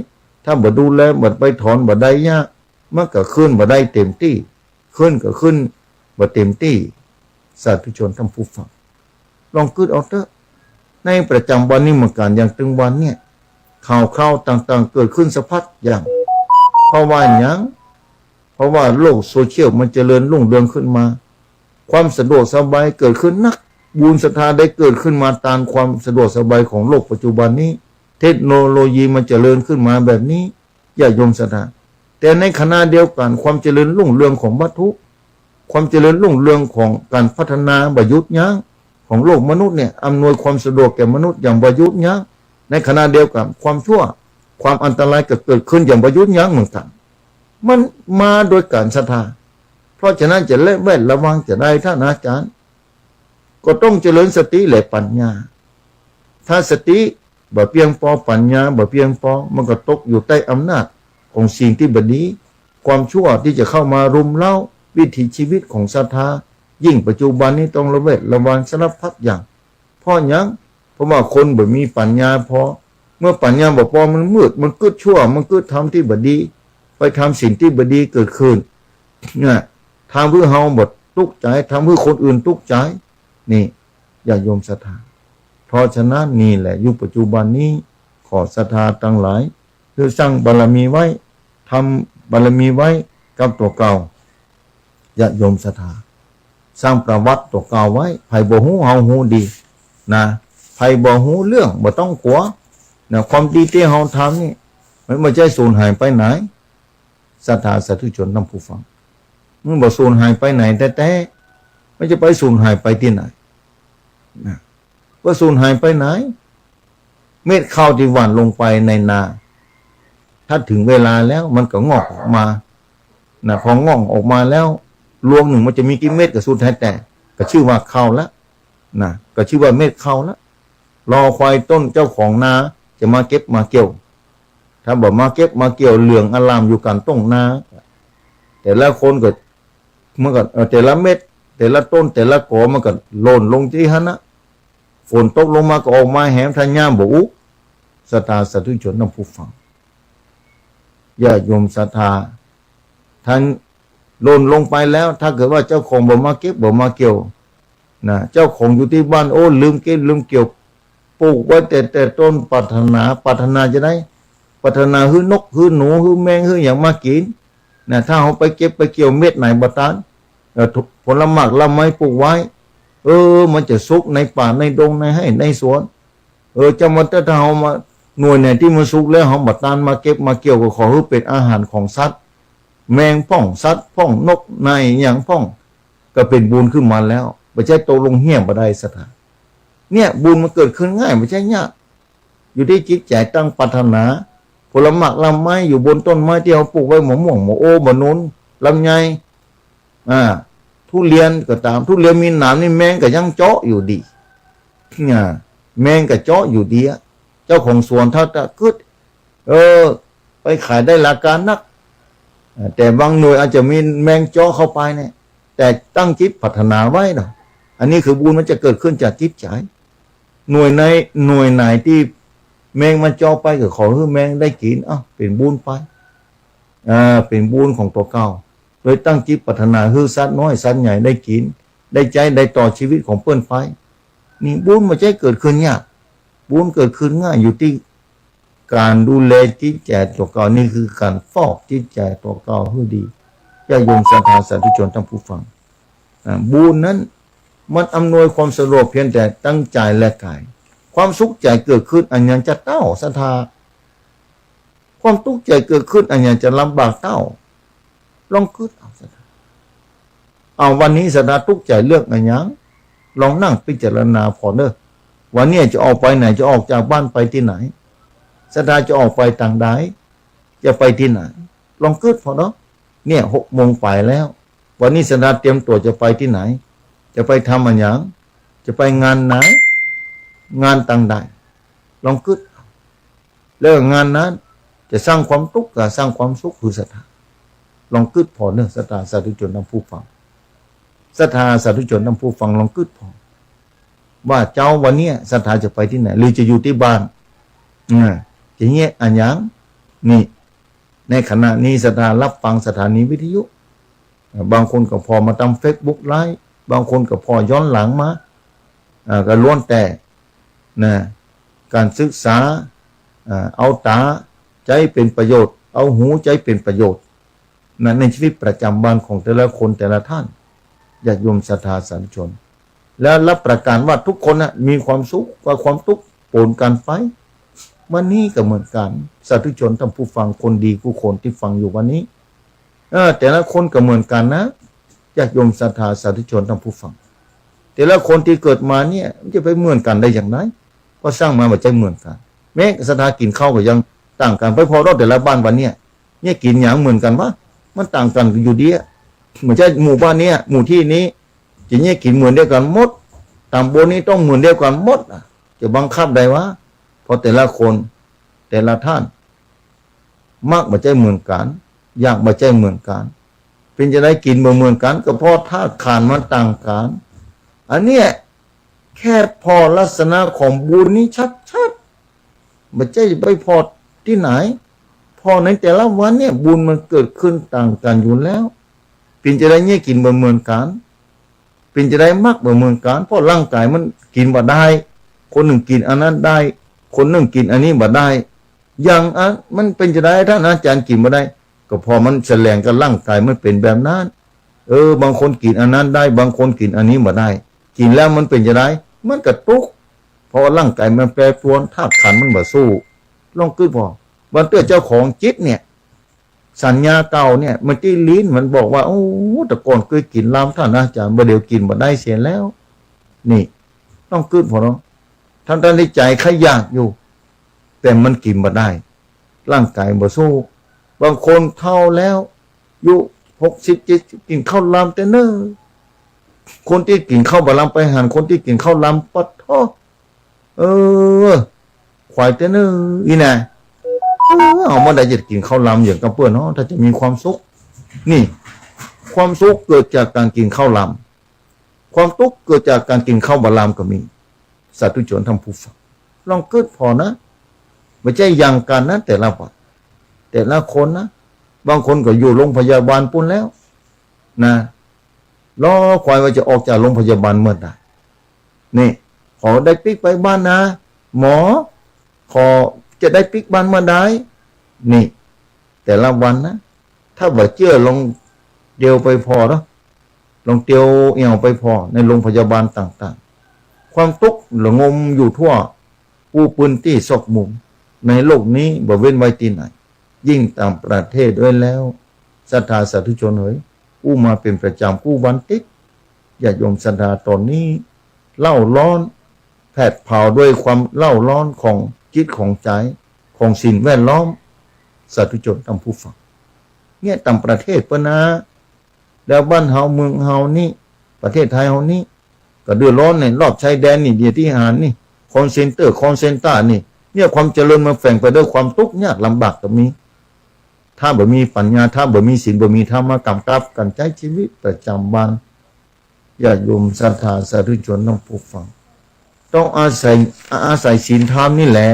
ถ้าบ่ดูแล บ่ไปถอน บ่ได้หญ้า มันก็ขึ้นบ่ได้เต็มตี้ ขึ้นก็ขึ้นบ่เต็มตี้ สาธุชนท่านผู้ฟัง ลองกึ๊ดเอาเต๊อะ ในประจ๋ำวันนี้เหมือนกั๋น อย่างตึงวันเนี่ย ข่าวคราวต่างๆ เกิดขึ้นสะพัดอย่าง เพราะว่าหยัง เพราะว่าโลกโซเชียลมันเจริญรุ่งเรืองขึ้นมา ความสะดวกสบายเกิดขึ้นนัก บุญศรัทธาได้เกิดขึ้นมาตามความสะดวกสบายของโลกปัจจุบันนี้ เทคโนโลยีมันเจริญขึ้นมาแบบนี้ ญาติโยมศรัทธา แต่ในขณะเดียวกั๋น ความเจริญรุ่งเรืองของวัตถุ ความเจริญรุ่งเรืองของก๋านพัฒนาบ่หยุดยั้ง ของโลกมนุษย์เนี่ย อำนวยความสะดวกแก่มนุษย์อย่างบ่หยุดยั้ง ในขณะเดียวกั๋น ความชั่ว ความอันตรายก็เกิดขึ้นอย่างบ่หยุดยั้งเหมือนกั๋น มันมาโดยก๋านศรัทธา เพราะฉะนั้นจะระแวดระวังจะได้ ท่านอาจารย์ ก็ต้องเจริญสติและปัญญา ถ้าสติบ่เพียงปอ ปัญญาบ่เพียงปอ มันก็ตกอยู่ใต้อำนาจของสิ่งตี้บ่ดี ความชั่วตี้จะเข้ามารุมเร้าวิถีชีวิตของศรัทธา ยิ่งปัจจุบันนี้ต้องระแวดระวังสารพัดอย่าง เพราะหยัง เพราะว่าคนบ่มีปัญญาปอ เมื่อปัญญาบ่ปอ มันมืด มันกึ๊ดชั่ว มันกึ๊ดทำตี้บ่ดี ไปทำสิ่งตี้บ่ดีเกิดขึ้น เนี่ย ทำหื้อเฮาบ่ตุ๊กข์ใจ๋ ทำหื้อคนอื่นตุ๊กข์ใจ๋ นี่ ญาติโยมศรัทธา เพราะฉะนั้นนี่แหละ ยุคปัจจุบันนี้ ขอศรัทธาตังหลาย หื้อสร้างบารมีไว้ ทำบารมีไว้กับตั๋วเก่า ญาติโยมศรัทธา สร้างประวัติตั๋วเก่าไว้ ใผบ่ฮู้ เฮาฮู้ดี นะ ใผบ่ฮู้เรื่อง บ่ต้องกั๋ว นะ ความดีตี้เฮาทำนี่ มันบ่ใจ้สูญหายไปไหน ศรัทธาสาธุชนท่านผู้ฟัง มันบ่สูญหายไปไหนแต๊ๆ มันจะไปสูญหายไปตี้ไหนนะ บ่สูญหายไปไหน เม็ดข้าวตี้หว่านลงไปในนา ถ้าเถิงเวลาแล้วมันก็งอกออกมานะ พองอกออกมาแล้ว รวงนึ่งมันจะมีกี่เม็ดก็สุดแท้แต่ ก็จื้อว่าข้าวละนะ ก็จื้อว่าเม็ดข้าวละ รอคอยต้นเจ้าของนาจะมาเก็บมาเกี่ยว ถ้าบ่มาเก็บมาเกี่ยวเหลืองอร่ามอยู่ก๋างต้นนา แต่ละคนก็ มันก็ เอ่อ แต่ละเม็ด แต่ละต้น แต่ละกอมันก็หล่นลงตี้หั้นนะ ฝนตกลงมาก็ออกมาแหม ถ้าหญ้าบ่อุ ศรัทธาสาธุชนท่านผู้ฟัง ญาติโยมศรัทธา ท่านหล่นลงไปแล้ว ถ้าเกิดว่าเจ้าของบ่มาเก็บบ่มาเกี่ยวนะ เจ้าของอยู่ตี้บ้าน โอ้ ลืมเก็บลืมเกี่ยว ปลูกไว้แต่ แต่ต้นปรารถนา ปรารถนาจะได้ ปรารถนาหื้อนกหื้อหนูหื้อแมงหื้อหยังมากิ๋นนะ ถ้าเฮาไปเก็บไปเกี่ยวเม็ดไหนบ่ตัน เอ่อ ผลหมากหลากไม้ปลูกไว้ เออ มันจะสุกในป่าในดงในไฮ่ในสวน เออ จำว่าถ้าเฮามา หน่วยไหนตี้มันสุกแล้วเฮาบ่ตันมาเก็บมาเกี่ยว ก็ขอหื้อเป๋นอาหารของสัตว์ แมงพ่อง สัตว์พ่อง นกไนหยังพ่อง ก็เป๋นบุญขึ้นมาแล้ว บ่ใจ้ตกลงเหียบ่ได้ศรัทธา เนี่ยบุญมันเกิดขึ้นง่าย บ่ใจ้ยาก อยู่ตี้จิตใจ๋ตั้งปรารถนา ผลหมากหลากไม้อยู่บนต้นไม้ตี้เฮาปลูกไว้ มะม่วง มะโอ มะนุน ลำไย อ่า ทุเรียนก็ต๋าม ทุเรียนมีหนามนี่แมงก็ยังเจาะอยู่ดี อ่า แมงก็เจาะอยู่ดีอะ เจ้าของสวนถ้าจะกึ๊ด เออ ไปขายได้ราคานัก อ่า แต่บางหน่วยอาจจะมีแมงเจาะเข้าไปเนี่ย แต่ตั้งจิตปรารถนาไว้เนาะ อันนี้คือบุญมันจะเกิดขึ้นจากจิตใจ๋ หน่วยไหน หน่วยไหนตี้แมงมันเจาะไปก็ขอหื้อแมงได้กิ๋น เอ้า เป๋นบุญไป อ่า เป๋นบุญของตั๋วเก่า โดยตั้งจิตปรารถนาหื้อสัตว์น้อยสัตว์ใหญ่ได้กิ๋น ได้ใจ๊ ได้ต่อจีวิตของเปิ้นไป นี่บุญบ่ใจ้เกิดขึ้นยาก บุญเกิดขึ้นง่าย อยู่ตี้ก๋านดูแลจิตใจ๋ตั๋วเก่า นี่คือก๋านฟอกจิตใจ๋ตั๋วเก่าหื้อดี ญาติโยมศรัทธาสาธุชนท่านผู้ฟัง อ่า บุญนั้นมันอำนวยความสะดวกเพียงแต่ตั้งใจ๋และก๋าย ความสุขใจ๋เกิดขึ้นอะหยังจะเต้าศรัทธา ความตุ๊กข์ใจ๋เกิดขึ้นอะหยังจะลำบากเต้า ลองกึ๊ดเอาศรัทธา เอาวันนี้ศรัทธาตุ๊กข์ใจ๋เรื่องอะหยัง ลองนั่งพิจารณาผ่อเน่อ วันนี้จะออกไปไหน จะออกจากบ้านไปตี้ไหน ศรัทธาจะออกไปตางใด จะไปตี้ไหน ลองกึ๊ดผ่อเนาะ เนี่ย หกโมงไปแล้ว วันนี้ศรัทธาเตรียมตั๋วจะไปตี้ไหน จะไปทำอะหยัง จะไปงานไหน งานตางใด ลองกึ๊ด แล้วงานนั้นจะสร้างความตุ๊กข์กับสร้างความสุขหื้อศรัทธา ลองกึ๊ดผ่อเน่อศรัทธาสาธุชนท่านผู้ฟัง ศรัทธาสาธุชนท่านผู้ฟังลองกึ๊ดผ่อ ว่าเจ๊าวันเนี้ยศรัทธาจะไปตี้ไหน หรือจะอยู่ตี้บ้าน อ่า จะเยียะอะหยัง นี่ ในขณะนี้ศรัทธาฮับฟังสถานีวิทยุ บางคนก็ผ่อมาตางเฟซบุ๊กไลฟ์ บางคนก็ผ่อย้อนหลังมา อ่า ก็ล้วนแต่ นะ ก๋านศึกษา อ่า เอาต๋าใจ๊เป๋นประโยชน์ เอาหูใจ๊เป๋นประโยชน์ นะ ในจีวิตประจ๋ำวันของแต่ละคนแต่ละท่าน ญาติโยมศรัทธาสาธุชน แล้วรับประกันว่าทุกคนน่ะมีความสุขกับความตุ๊กข์ปนกั๋นไป วันนี้ก็เหมือนกั๋น สาธุชนท่านผู้ฟังคนดีกู้คนตี้ฟังอยู่วันนี้ เออ แต่ละคนก็เหมือนกั๋นนะ ญาติโยมศรัทธาสาธุชนท่านผู้ฟัง แต่ละคนตี้เกิดมาเนี่ยมันจะไปเหมือนกั๋นได้อย่างไร เพราะสร้างมาบ่ใจ้เหมือนกั๋น แม้ศรัทธากิ๋นข้าวก็ยังต่างกั๋น ไปผ่อเน่อแต่ละบ้านวันเนี่ย เนี่ยกิ๋นหยังเหมือนกั๋นวะ มันต่างกั๋นอยู่ดีอะ บ่ใจ้หมู่บ้านเนี่ย หมู่ตี้นี้ จะเนี่ยกิ๋นเหมือนเดียวกั๋นหมด ต๋ำบลนี้ต้องเหมือนเดียวกั๋นหมดอะ จะบังคับได้วะ เพราะแต่ละคน แต่ละท่าน มักบ่ใจ้เหมือนกั๋น อยากบ่ใจ้เหมือนกั๋น เป๋นจะได้กิ๋นบ่เหมือนกั๋น ก็เพราะธาตุขันธ์มันต่างกั๋น อันเนี้ยแค่ผ่อลักษณะของบุญนี้ชัดๆ บ่ใจ้ไปผ่อตี้ไหน ผ่อในแต่ละวันเนี่ยบุญมันเกิดขึ้นต่างกั๋นอยู่แล้ว เป๋นจะได้เนี่ยกิ๋นบ่เหมือนกั๋น เป๋นจะได้มักบ่เหมือนกั๋น เพราะร่างก๋ายมันกิ๋นบ่ได้ คนนึ่งกิ๋นอันนั้นได้ คนนึ่งกิ๋นอันนี้บ่ได้ อย่างอันมันเป๋นจะได้ ท่านอาจ๋ารย์กิ๋นบ่ได้ ก็เพราะมันแสลงกับร่างก๋ายมันเป๋นแบบนั้น เออ บางคนกิ๋นอันนั้นได้ บางคนกิ๋นอันนี้บ่ได้ กิ๋นแล้วมันเป๋นจะได้ มันก็ตุ๊กข์ เพราะว่าร่างก๋ายมันแปรปรวน ธาตุขันธ์มันบ่สู้ ลองกึ๊ดผ่อ วันเตื้อเจ้าของจิตเนี่ย สัญญาเก่าเนี่ย มันตี้ลิ้นมันบอกว่า โอ้ แต่ก่อนเกยกิ๋นลำต้านอาจ๋ารย์ บ่าเดี่ยวกิ๋นบ่ได้เสียแล้ว นี่ ต้องกึ๊ดผ่อเนาะ ทั้งๆ ตี้ใจ๋ใค่อยากอยู่ แต่มันกิ๋นบ่ได้ ร่างก๋ายบ่สู้ บางคนเฒ่าแล้ว อายุหกสิบ เจ็ดสิบ กิ๋นข้าวลำเต๊อะเน่อ คนตี้กิ๋นข้าวบ่าลำไปหัน คนตี้กิ๋นข้าวลำ ปะโธ่ เออ ขวายเต๊อะเน่อ อี้นะ เออ เอาเมื่อใดจะกิ๋นข้าวลำอย่างกับเปิ้นเนาะ ถ้าจะมีความสุข นี่ ความสุขเกิดจากก๋านกิ๋นข้าวลำ ความตุ๊กข์เกิดจากก๋านกิ๋นข้าวบ่าลำก็มี สาธุชนท่านผู้ฟัง ลองกึ๊ดผ่อนะ บ่ใจ้อย่างกั๋นนะ แต่ละวัน แต่ละคนนะ บางคนก็อยู่โรงพยาบาลปู๊นแล้ว นะ รอคอยว่าจะออกจากโรงพยาบาลเมื่อใด นี่ ขอได้ปิ๊กไปบ้านนะ หมอ ขอจะได้ปิ๊กบ้านเมื่อใด นี่ แต่ละวันนะ ถ้าบ่เจื้อลองเตียวไปผ่อเนาะ ลองเตียวแอ่วไปผ่อในโรงพยาบาลต่างๆ ความตุ๊กข์ระงมอยู่ทั่ว กู้ปื้นตี้ซอกมุม ในโลกนี้บ่เว้นไว้ตี้ไหน ยิ่งต่างประเทศด้วยแล้ว ศรัทธาสาธุชนเหย อู้มาเป๋นประจ๋ำกู้วันติด ญาติโยมศรัทธาต๋อนนี้ เล่าร้อน แผดเผาด้วยความเล่าร้อนของจิตของใจ๋ ของสิ่งแวดล้อม สาธุชนท่านผู้ฟัง เนี่ยต่างประเทศเปิ้นนะ แล้วบ้านเฮาเมืองเฮานี่ ประเทศไทยเฮานี่ ก็เดือดร้อนเนี่ย รอบชายแดนนี่ เดี๋ยวตี้หันนี่ คอลเซ็นเตอร์ คอลเซ็นเตอร์นี่ เนี่ยความเจริญมันแฝงไปด้วยความตุ๊กข์ยากลำบากก็มี ถ้าบ่มีปัญญา ถ้าบ่มีศีล บ่มีธรรมมากำกับก๋านใจ๊ชีวิตประจ๋ำวัน ญาติโยมศรัทธาสาธุชนท่านผู้ฟัง ต้องอาศัย อาศัยศีลธรรมนี่แหละ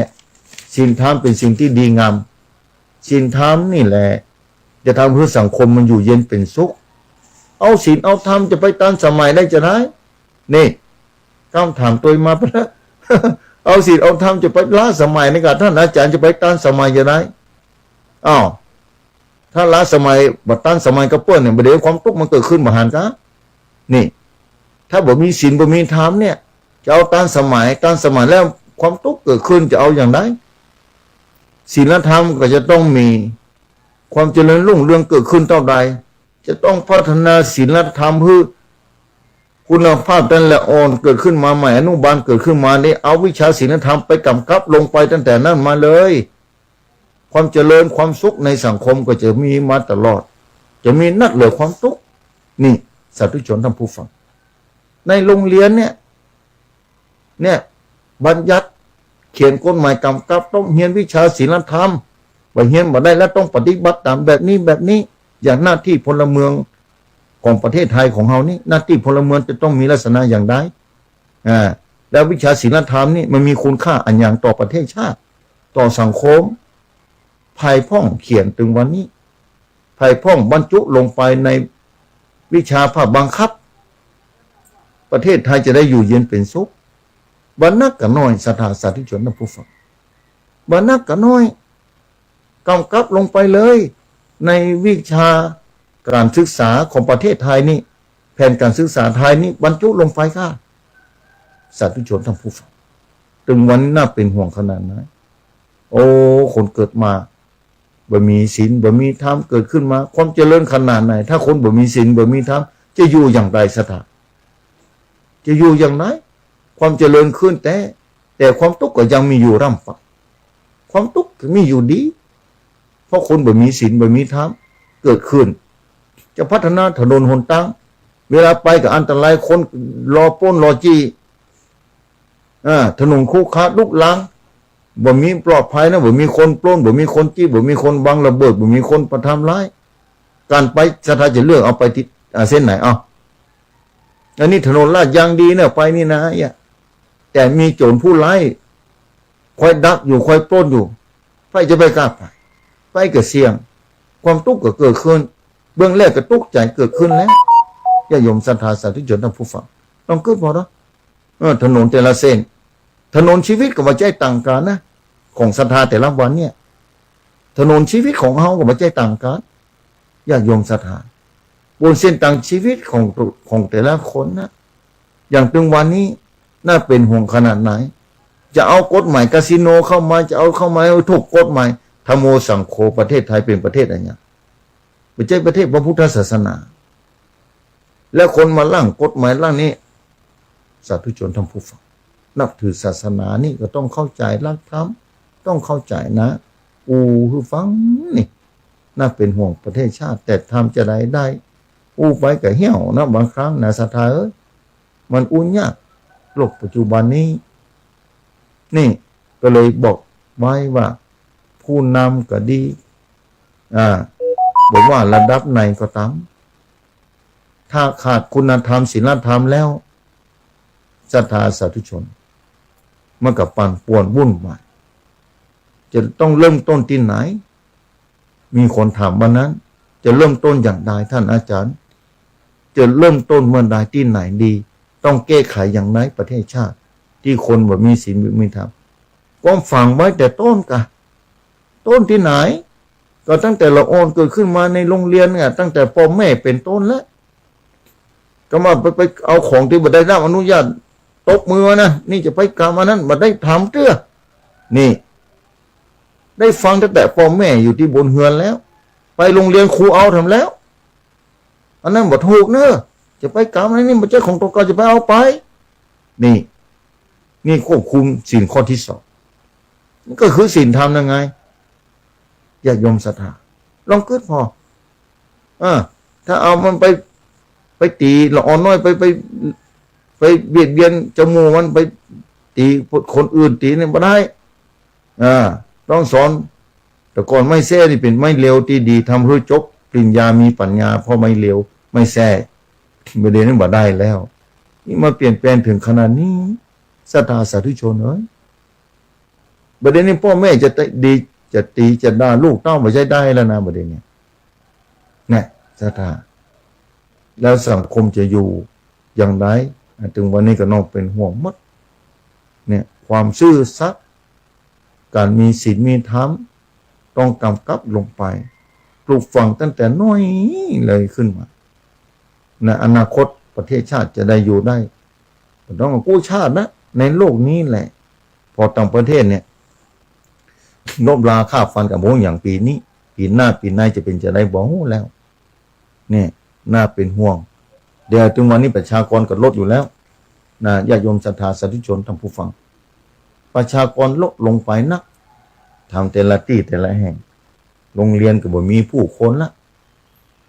ศีลธรรมเป๋นสิ่งตี้ดีงาม ศีลธรรมนี่แหละ จะทำหื้อสังคมมันอยู่เย็นเป๋นสุข เอาศีลเอาธรรมจะไปตันสมัยได้จาใด นี่ กำถามตวยมาปะนะ เอาศีลเอาธรรมจะไปล้าสมัยนี่ก่า ต้านอาจ๋ารย์จะไปตันสมัยจาใด อ้าว ถ้าล้าสมัย บ่ตันสมัยกับเปิ้นเนี่ย บ่าเดี่ยวความตุ๊กข์มันเกิดขึ้นบ่หันกา นี่ ถ้าบ่มีศีลบ่มีธรรมเนี่ย จะเอาตันสมัย ตันสมัยแล้วความตุ๊กข์เกิดขึ้นจะเอาอย่างใด ศีลธรรมก็จะต้องมี ความเจริญรุ่งเรืองเกิดขึ้นเต้าใด จะต้องพัฒนาศีลธรรมหื้อคุณภาพตั้งแต่อ่อนเกิดขึ้นมาใหม่ อนุบาลเกิดขึ้นมานี่ เอาวิชาศีลธรรมไปกำกับลงไปตั้งแต่นั้นมาเลย ความเจริญความสุขในสังคมก็จะมีมาตลอด จะมีนักเหลือความตุ๊กข์ นี่ สาธุชนท่านผู้ฟัง ในโรงเรียนเนี่ย เนี่ย บัญญัติ เขียนกฎหมายกำกับ ต้องเฮียนวิชาศีลธรรม บ่เฮียนบ่ได้แล้ว ต้องปฏิบัติต๋ามแบบนี้แบบนี้ อย่างหน้าตี้พลเมืองของประเทศไทยของเฮานี่ หน้าตี้พลเมืองจะต้องมีลักษณะอย่างใด อ่า แล้ววิชาศีลธรรมนี่มันมีคุณค่าอะหยังต่อประเทศชาติ ต่อสังคม ใผพ่องเขียนตึงวันนี้ ใผพ่องบรรจุลงไปในวิชาภาคบังคับ ประเทศไทยจะได้อยู่เย็นเป๋นสุข บ่นักก็น้อย ศรัทธาสาธุชนท่านผู้ฟัง บ่นักก็น้อย กำกับลงไปเลย ในวิชาก๋านศึกษาของประเทศไทยนี่ แผนก๋านศึกษาไทยนี่บรรจุลงไปค่ะ สาธุชนท่านผู้ฟัง ตึงวันนี้น่าเป๋นห่วงขนาดไหน โอ้ คนเกิดมา บ่มีศีล บ่มีธรรม เกิดขึ้นมา ความเจริญขนาดไหน ถ้าคนบ่มีศีล บ่มีธรรม จะอยู่อย่างใด ศรัทธา จะอยู่อย่างใด ความเจริญขึ้นแต๊ แต่ความตุ๊กข์ก็ยังมีอยู่ร่ำไป ความตุ๊กข์ก็มีอยู่ดี เพราะคนบ่มีศีล บ่มีธรรม เกิดขึ้น จะพัฒนาถนนหนตาง เวลาไปก็อันตราย คนลอปล้นลอจี้ อ่า ถนนขรุขระลุกรัง บ่มีปลอดภัยนะ บ่มีคนปล้น บ่มีคนจี้ บ่มีคนวางระเบิด บ่มีคนไปทำร้าย ก๋านไป ศรัทธาจะเลือกเอาไปตี้ อ่า เส้นไหน เอ้า อันนี้ถนนลาดยางดีเน่อ ไปนี่นะ เนี่ย แต่มีโจรผู้ร้าย คอยดักอยู่ คอยปล้นอยู่ ใผจะไปกล้าไป ไปก็เสี่ยง ความตุ๊กข์ก็เกิดขึ้น เบื้องแรกก็ตุ๊กข์ใจ๋เกิดขึ้นแล้ว ญาติโยมศรัทธาสาธุชนท่านผู้ฟัง ต้องกึ๊ดผ่อเนาะ เออ ถนนแต่ละเส้น ถนนชีวิตก็บ่ใจ้ต่างกั๋นนะ ของศรัทธาแต่ละวันเนี่ย ถนนชีวิตของเฮาก็บ่ใจ้ต่างกั๋น ญาติโยมศรัทธา บนเส้นตางชีวิตของ ของแต่ละคนนะ อย่างตึงวันนี้น่าเป๋นห่วงขนาดไหน จะเอากฎหมายคาสิโนเข้ามา จะเอาเข้ามาหื้อถูกกฎหมาย ธัมโม สังโฆ ประเทศไทยเป๋นประเทศอะหยัง บ่ใจ้ประเทศพระพุทธศาสนา แล้วคนมาร่างกฎหมายร่างนี้ สาธุชนท่านผู้ฟัง นับถือศาสนานี่ก็ต้องเข้าใจ๋หลักธรรม ต้องเข้าใจ๋นะ อู้หื้อฟังนี่ น่าเป๋นห่วงประเทศชาติ แต่ทำจาใดได้ อู้ไปก็เหี่ยวนะ บางครั้งนะ ศรัทธาเอ๋ย มันอู้ยาก โลกปัจจุบันนี้ นี่ก็เลยบอกไว้ว่า ผู้นำก็ดี อ่า บ่ว่าระดับไหนก็ต๋าม ถ้าขาดคุณธรรมศีลธรรมแล้ว ศรัทธาสาธุชน มันก็ปั่นป่วนวุ่นวาย จะต้องเริ่มต้นตี้ไหน มีคนถามวันนั้น จะเริ่มต้นอย่างใดท่านอาจารย์ จะเริ่มต้นเมื่อใดตี้ไหนดี ต้องแก้ไขอย่างไรประเทศชาติ ตี้คนบ่มีศีลบ่มีธรรม ก็ฝังไว้แต่ต้นกะ ต้นตี้ไหน ก็ตั้งแต่ละอ่อนเกิดขึ้นมาในโรงเรียนเนี่ย ตั้งแต่ป้อแม่เป๋นต้นแล้ว ก็มาไป ไปเอาของตี้บ่ได้รับอนุญาต ตบมือนะ นี่จะไปกำอันนั้น บ่ได้ทำเตื้อ นี่ ได้ฟังตั้งแต่ป้อแม่อยู่ตี้บนเฮือนแล้ว ไปโรงเรียนครูเอาแถมแล้ว อันนั้นบ่ถูกเน้อ จะไปกำอันนี้ นี่บ่ใจ้ของตั๋วเก่า จะไปเอาไป นี่ นี่ควบคุมศีลข้อตี้สอง นี่ก็คือศีลธรรมนั่นไง ญาติโยมศรัทธา ลองกึ๊ดผ่อ อ่า ถ้าเอามันไป ไปตี๋ละอ่อนน้อย ไป ไป ไปเบียดเบียนจาหมู่มัน ไปตี๋คนอื่น ตี๋นี่บ่ได้ อ่า ต้องสอน แต่ก่อนไม้แส้นี่เป๋นไม้เหลวตี้ดี ทำหื้อจบปริญญามีปัญญา เพราะไม้เหลว ไม้แส้ บ่าเดี่ยวนี้บ่ได้แล้ว นี่มาเปลี่ยนแปลงเถิงขนาดนี้ ศรัทธาสาธุชนเอ๋ย บ่าเดี่ยวนี้ป้อแม่จะดี จะตี๋ จะด่าลูกเต้าบ่ใจ้ได้แล้วนะ บ่าเดี่ยวนี้ เนี่ย ศรัทธา แล้วสังคมจะอยู่อย่างใด เถิงวันนี้ก็น่าเป๋นห่วงหมด เนี่ย ความซื่อสัตย์ ก๋านมีศีลมีธรรม ต้องก๋ำกับลงไป ปลูกฝังตั้งแต่น้อยเลยขึ้นมา ในอนาคตประเทศชาติจะได้อยู่ได้ บ่ต้องกู้ชาตินะ ในโลกนี้แหละ ผ่อต่างประเทศเนี่ย รบราฆ่าฟันกั๋นบ่ฮู้หยังปี๋นี้ ปี๋หน้าปี๋ในจะเป๋นจาใดบ่ฮู้แล้ว เนี่ย น่าเป๋นห่วง เดี๋ยวเถิงวันนี้ประชากรก็ลดอยู่แล้ว นะ ญาติโยมศรัทธาสาธุชนท่านผู้ฟัง ประชากรลดลงไปนัก ถามแต่ละตี้แต่ละแห่ง โรงเรียนก็บ่มีผู้คนละ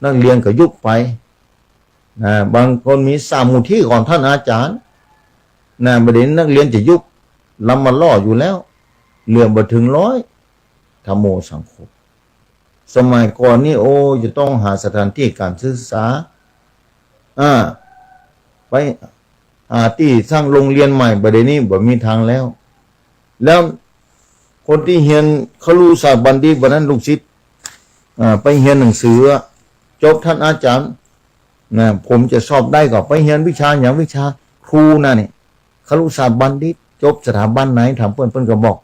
นักเรียนก็ยุบไป นะ บางคนมีสามมูลตี้ก่อนท่านอาจารย์ นะ บ่าเดี่ยวนี้นักเรียนจะยุบ ลำมะล่ออยู่แล้ว เหลือบ่เถิงร้อย ธัมโมสังโฆ สมัยก่อนนี่ โอ้ จะต้องหาสถานตี้ก๋านศึกษา อ่า ไปหาตี้สร้างโรงเรียนใหม่ บ่าเดี่ยวนี้บ่มีตางแล้ว แล้วคนตี้เฮียนคฤหัสถบัณฑิต วันนั้นลูกศิษย์ อ่า ไปเฮียนหนังสือ จบท่านอาจารย์ นะ ผมจะสอบได้ก็ไปเฮียนวิชาหยัง วิชาครูนะเนี่ย คฤหัสถบัณฑิต จบสถาบันไหน ถามเปิ้น เปิ้นก็บอก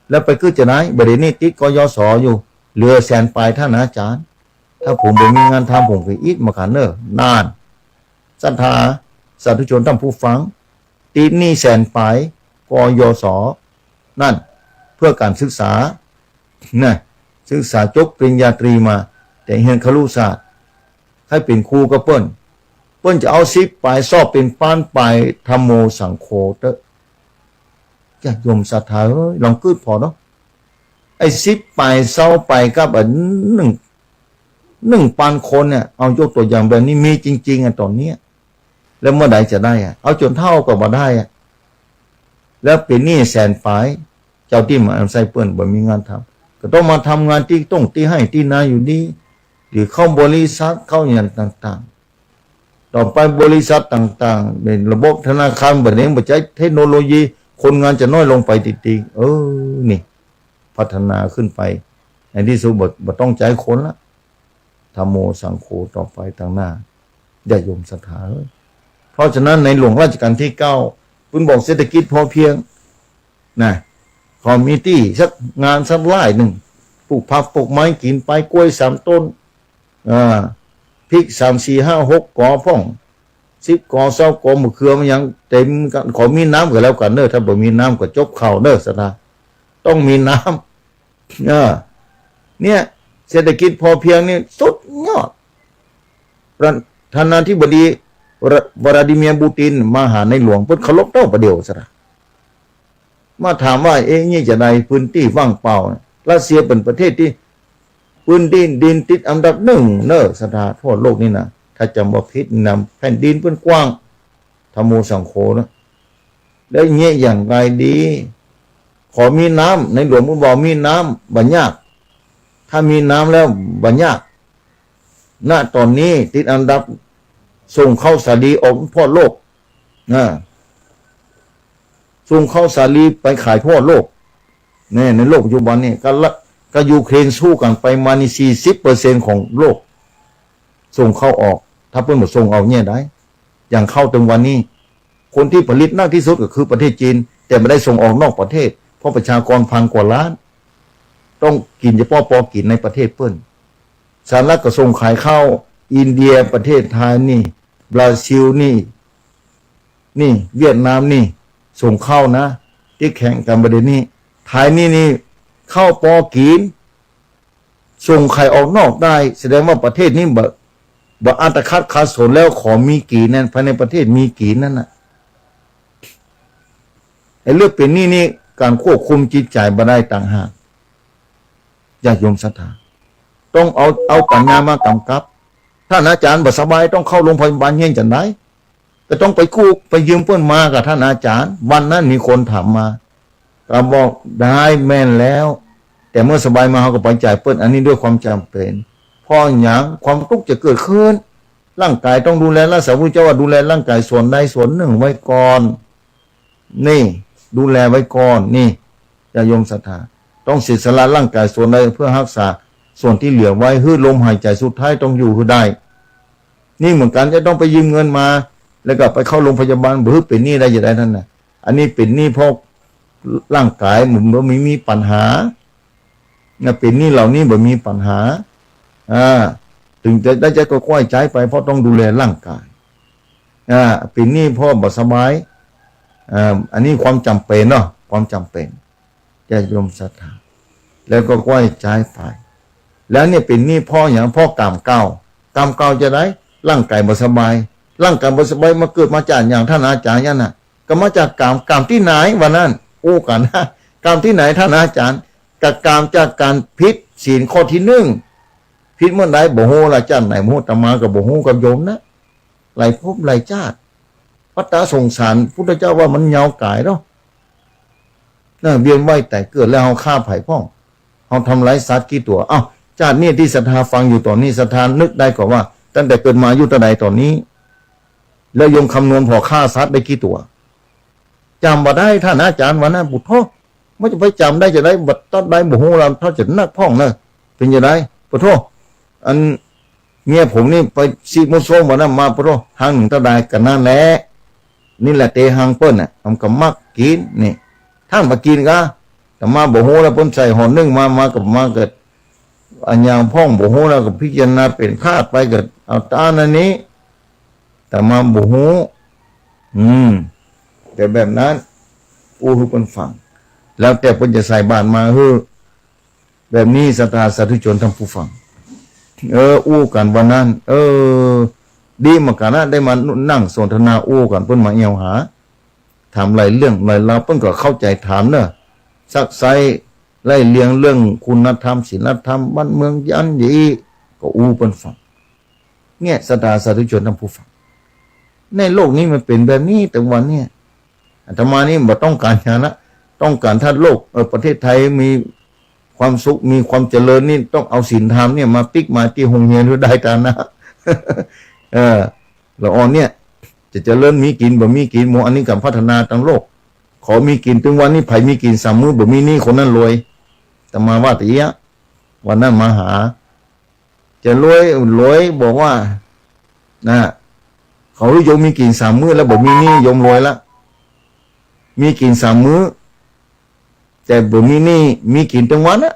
แล้วไปกึ๊ดจาใด บ่าเดี่ยวนี้ติด กยศ อยู่ เหลือแสนป๋ายท่านอาจารย์ ถ้าผมบ่มีงานทำ ผมก็อิดมากั๋นเน้อ นั่น ศรัทธาสาธุชนท่านผู้ฟัง ติดหนี้แสนป๋าย กยศ นั่น เพื่อก๋านศึกษา นะ ศึกษาจบปริญญาตรีมา แต่เฮียนคฤหัสถ์ ใค่เป๋นครูกับเปิ้น เปิ้นจะเอาสิบป๋าย สอบเป๋นปานป๋าย ธัมโมสังโฆเต๊อะ ญาติโยมศรัทธาเอ๋ย ลองกึ๊ดผ่อเนาะ ไอ้สิบป๋าย ซาวป๋าย กับอันหนึ่ง หนึ่งปานคนเนี่ย เอายกตั๋วอย่างแบบนี้ มีจริงๆ อ่ะ ต๋อนเนี้ย แล้วเมื่อใดจะได้อ่ะ เอาจ๋นเฒ่าก็บ่ได้อ่ะ แล้วเป๋นหนี้แสนป๋าย เจ้าตี้มาอาศัยเปิ้นบ่มีงานทำ ก็ต้องมาทำงานตี้ต้งตี้ไฮ่ตี้นาอยู่ดี หรือเข้าบริษัท เข้าหยังต่างๆ ต่อไปบริษัทต่างๆ เป๋นระบบธนาคาร บ่าเดี่ยวนี้บ่ใจ๊เทคโนโลยี คนงานจะน้อยลงไปติดๆ เออ นี่ พัฒนาขึ้นไป ในตี้สุดบ่ บ่ต้องใจ๊คนละ ธัมโมสังโฆ ต่อไปตางหน้า ญาติโยมศรัทธาเอ๋ย เพราะฉะนั้นในหลวงรัชกาลตี้เก้า เปิ้นบอกเศรษฐกิจพอเพียง นะ ขอมีตี้สักงานสักไร่นึ่ง ปลูกผักปลูกไม้กิ๋นไป กล้วยสามต้น อ่า พริกสามสี่ห้าหกกอพ่อง สิบกอ ซาวกอ มะเขือ มันยังเต็มกั๋น ขอมีน้ำก็แล้วกั๋นเน้อ ถ้าบ่มีน้ำก็จบข่าวเน้อ ศรัทธา ต้องมีน้ำ เออ เนี่ย เศรษฐกิจพอเพียงนี่สุด ยอด ประธานาธิบดีวลา วลาดิเมียร์ ปูติน มาหาในหลวง เปิ้นเคารพเต้าประเดี่ยวสะดา มาถามว่า เอ๊ะ นี่จะใด พื้นตี้ว่างเปล่า รัสเซียเป๋นประเทศตี้ พื้นตี้ดินติดอันดับหนึ่งเน่อสะดา ทั่วโลกนี่นะ ถ้าจ๋ำบ่ผิดนะ แผ่นดินเปิ้นกว้าง ธัมโมสังโฆนะ แล้วเยียะอย่างไรดี ขอมีน้ำ ในหลวงเปิ้นบอกมีน้ำบ่ยาก ถ้ามีน้ำแล้วบ่ยาก ณ ต๋อนนี้ติดอันดับ ส่งข้าวสาลีออกทั่วโลก นะ ส่งข้าวสาลีไปขายทั่วโลก เนี่ย ในโลกปัจจุบันนี่ ก็ละ ก็ยูเครนสู้กั๋นไปมานี่ สี่สิบเปอร์เซ็นต์ ของโลก ส่งข้าวออก ถ้าเปิ้นบ่ส่งเอาเนี่ยได้ อย่างข้าวเถิงวันนี้ คนตี้ผลิตนักตี้สุดก็คือประเทศจีน แต่บ่ได้ส่งออกนอกประเทศ เพราะประชากรพันกว่าล้าน ต้องกิ๋นเฉพาะปอกิ๋นในประเทศเปิ้น สหรัฐก็ส่งขายข้าว อินเดีย ประเทศไทยนี่ บราซิลนี่ นี่ เวียดนามนี่ ส่งข้าวนะ ตี้แข่งกั๋นประเด็นนี้ ไทยนี่ นี่ ข้าวปอกิ๋น ส่งขายออกนอกได้ แสดงว่าประเทศนี้บ่ บ่อัตคัดขัดสนแล้ว ขอมีกิ๋นนั้น ภายในประเทศมีกิ๋นนั้นน่ะ ไอ้เรื่องเป๋นหนี้นี่ ก๋านควบคุมจิตใจ๋บ่ได้ต่างหาก ญาติโยมศรัทธา ต้องเอา เอาปัญญามากำกับ ต้านอาจ๋ารย์บ่สบาย ต้องเข้าโรงพยาบาลเฮี้ยนจั๋นใด ก็ต้องไปกู้ไปยืมเปิ้นมาก่อ ต้านอาจ๋ารย์ วันนั้นมีคนถามมา ก็บอกได้แม่นแล้ว แต่เมื่อสบายมาเฮาก็ไปจ่ายเปิ้น อันนี้ด้วยความจ๋ำเป๋น เพราะหยัง ความตุ๊กข์จะเกิดขึ้น ร่างก๋ายต้องดูแล รักษา พระพุทธเจ้าว่าดูแลร่างก๋ายส่วนใดส่วนนึ่งไว้ก่อน นี่ ดูแลไว้ก่อน นี่ ญาติโยมศรัทธา ต้องเสียสละร่างก๋ายส่วนใดเพื่อฮักษาส่วนตี้เหลือไว้ หื้อลมหายใจ๋สุดท้ายต้องอยู่หื้อได้ นี่เหมือนกั๋น จะต้องไปยืมเงินมา แล้วก็ไปเข้าโรงพยาบาล บ่หื้อเป๋นหนี้ได้จะใดนั่นน่ะ อันนี้เป๋นหนี้เพราะร่างก๋ายมันบ่มี มีปัญหา นะ เป๋นหนี้เหล่านี้บ่มีปัญหา อ่า เถิงจะได้ใจ๊ก็ก้อยใจ๊ไป เพราะต้องดูแลร่างก๋าย อ่า เป๋นหนี้เพราะบ่สบาย อ่า อันนี้ความจ๋ำเป๋นเนาะ ความจ๋ำเป๋น ญาติโยมศรัทธา แล้วก็ก้อยใจ๊ไป แล้วเนี่ยเป๋นหนี้เพราะหยัง เพราะก๋รรมเก่า ก๋รรมเก่าจะใด ร่างก๋ายบ่สบาย ร่างก๋ายบ่สบายมาเกิดมาจากหยัง ต้านอาจ๋ารย์ นั่นน่ะ ก็มาจากก๋รรม ก๋รรมตี้ไหนวะนั่น อู้กั๋นนะ ก๋รรมตี้ไหน ต้านอาจ๋ารย์ ก็ก๋รรมจากก๋านผิดศีลข้อตี้นึ่ง ผิดเมื่อใดบ่ฮู้ละ จาติไหนบ่ฮู้ อาตมาก็บ่ฮู้กับโยมนะ หลายภพหลายจาติ วัฏฏะสงสาร พุทธเจ้าว่ามันยาวก๋ายเนาะ นะ เวียนว่ายต๋ายเกิด แล้วเฮาฆ่าใผพ่อง เฮาทำร้ายสัตว์กี่ตั๋ว เอ้า จาตินี้ตี้ศรัทธาฟังอยู่ต๋อนนี้ ศรัทธานึกได้ก่อว่า ตั้งแต่เกิดมาอายุเต้าใดต๋อนนี้ แล้วโยมคำนวณผ่อฆ่าสัตว์ได้กี่ตั๋ว จ๋ำบ่ได้ ต้านอาจ๋ารย์ ว่านั้น ปุโธ มันจะไปจ๋ำได้จะใด บ่ตั๊ดได้บ่ฮู้ละ เต้าจะนักพ่องเน่อ เป๋นจะใด ปุโธ อัน เมียผมนี่ไปซี้มั่วซั่วบ่านั้นมา ปุโธ หั้งนึ่งเต้าใด ก็นั่นแหละ นี่แหละเตหังเปิ้นน่ะ มันก็มักกิ๋น นี่ ต้านบ่กิ๋นกา อาตมาบ่ฮู้แล้ว เปิ้นใส่ห่อนึ่งมา มาก็ มาก็ อันหยังพ่องบ่ฮู้แล้ว ก็พิจารณาเป๋นธาตุไป ก็เอาต๋ามอันนี้ อาตมาบ่ฮู้ อืม แต่แบบนั้น อู้หื้อเปิ้นฟัง แล้วแต่เปิ้นจะใส่บาตรมาหื้อ แบบนี้ศรัทธาสาธุชนท่านผู้ฟัง เออ อู้กั๋นวันนั้น เออ ดีเหมือนกั๋นนะ ได้มานั่งสนทนาอู้กั๋น เปิ้นมาแอ่วหา ถามหลายเรื่องหลายราว เปิ้นก็เข้าใจ๋ถามเน่อ ซักไซ้ไล่เรียงเรื่องคุณธรรม ศีลธรรม บ้านเมือง อันนี้ ก็อู้เปิ้นฟัง เนี่ย ศรัทธาสาธุชนท่านผู้ฟัง ในโลกนี้มันเป๋นแบบนี้ แต่วันเนี่ย อาตมานี่บ่ต้องก๋านหยังนะ ต้องก๋านถ้าโลก เอ่อ ประเทศไทยมีความสุข มีความเจริญนี่ ต้องเอาศีลธรรมเนี่ยมาปิ๊กมาตี้โฮงเฮียนหื้อได้ต๋ามนะ เออ ละอ่อนเนี่ย จะเจริญมีกิ๋น บ่มีกิ๋น หมู่อันนี้ก็พัฒนาตังโลก ขอมีกิ๋น ตึงวันนี้ใผมีกิ๋นสามมื้อ บ่มีหนี้ คนนั้นรวย อาตมาว่าตะเอี้ยะ วันนั้นมาหา จะรวย รวยบอกว่า นะ เขาหื้อโยมมีกิ๋นสามมื้อแล้ว บ่มีหนี้ โยมรวยละ มีกิ๋นสามมื้อ แต่บ่มีหนี้ มีกิ๋นตึงวันนะ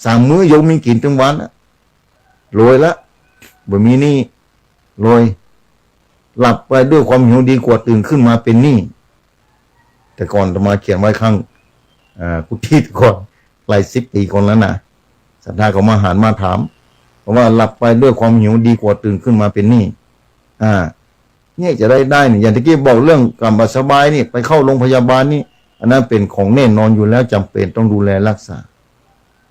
สามมื้อโยมมีกิ๋นตึงวันนะ รวยละ บ่มีหนี้ รวย หลับไปด้วยความหิวดีกว่า ตื่นขึ้นมาเป๋นหนี้ แต่ก่อนอาตมาเขียนไว้ข้าง อ่า กุฏิก่อน หลายสิบปี๋ก่อนแล้วนะ ศรัทธาก็มาหามาถาม เอ ว่าหลับไปด้วยความหิวดีกว่าตื่นขึ้นมาเป็นหนี้ อ่า เนี่ยจะได้ ได้นี่ อย่างตะกี้บอกเรื่องกลับมาสบายนี่ ไปเข้าโรงพยาบาลนี่ อันนั้นเป๋นของแน่นอนอยู่แล้ว จ๋ำเป๋นต้องดูแลรักษา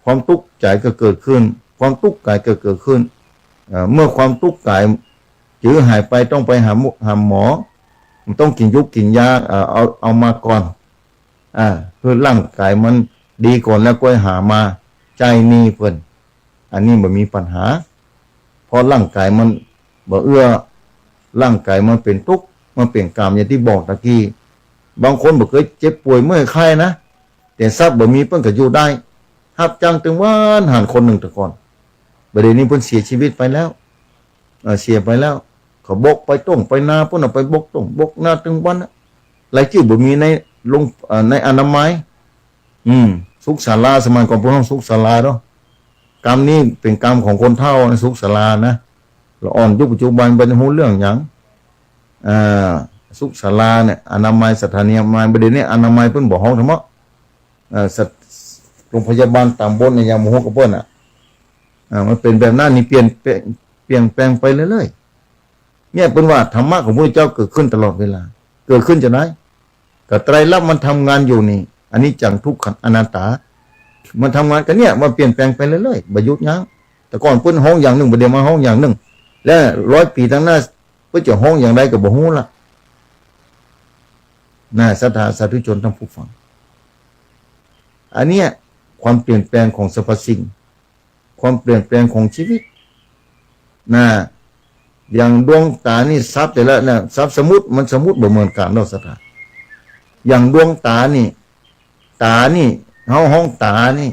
ความตุ๊กข์ใจ๋ก็เกิดขึ้น ความตุ๊กข์กายก็เกิดขึ้น เอ่อ เมื่อความตุ๊กข์กายจื๋อหายไป ต้องไปหาหมอ หาหมอ มันต้องกิ๋นยุกกิ๋นยา เอ่อ เอา เอามาก่อน อ่า คือร่างกายมันดีก่อนแล้วก้อยหามาจ่ายหนี้เปิ้น อันนี้บ่มีปัญหา เพราะร่างกายมันบ่เอื้อ ร่างกายมันเป๋นตุ๊กข์ มันเป๋นกรรม อย่างตี้บอกตะกี้ บางคนบ่เกยเจ็บป่วยเมื่อยไข้นะ แต่ทรัพย์บ่มีเปิ้นก็อยู่ได้ ฮับจ้างตึงวันหันคนนึ่งแต่ก่อน บ่าเดี่ยวนี้เปิ้นเสียจีวิตไปแล้ว เอ่อ เสียไปแล้ว เขาบกไปต้งไปนา เปิ้นเอาไปบกต้งบกนาตึงวันนะ รายจื้อบ่มีในโรง เอ่อ ในอนามัย อืม สุขศาลา สมัยก่อนเปิ้นฮ้องสุขศาลาเนาะ กรรมนี้เป๋นกรรมของคนเฒ่านะ สุขศาลานะ ละอ่อนยุคปัจจุบันบ่ฮู้เรื่องหยัง อ่า สุขศาลาเนี่ย อนามัย สถานีอนามัย บ่าเดี่ยวนี้อนามัยเปิ้นบ่ฮ้องทำเนาะ เอ่อ สถ- โรงพยาบาลต๋ามบ่อนเนี่ยยังบ่ฮู้กับเปิ้นอะ อ่า มันเป๋นแบบนั้นนี่ เปลี่ยนแปลง เปลี่ยนแปลงไปเรื่อยๆ เนี่ยเปิ้นว่าธรรมะของพระพุทธเจ้าเกิดขึ้นตลอดเวลา เกิดขึ้นจะไหน ก็ไตรลักษณ์มันทำงานอยู่นี่ อนิจจังทุกขังอนัตตา มันทำงานก็เนี่ย มันเปลี่ยนแปลงไปเรื่อยๆ บ่หยุดยั้ง แต่ก่อนเปิ้นฮ้องอย่างนึ่ง บ่าเดี่ยวมาฮ้องอย่างนึ่ง และร้อยปี๋ตังหน้าเปิ้นจะฮ้องอย่างใดก็บ่ฮู้ละ นะ ศรัทธาสาธุชนท่านผู้ฟัง อันเนี้ยความเปลี่ยนแปลงของสรรพสิ่ง ความเปลี่ยนแปลงของจีวิต นะ อย่างดวงต๋านี่ทรัพย์แต่ละเนี่ย ทรัพย์สมมุติ มันสมมุติบ่เหมือนกั๋นเนาะ ศรัทธา อย่างดวงต๋านี่ ต๋านี่ เฮาฮ้องต๋านี่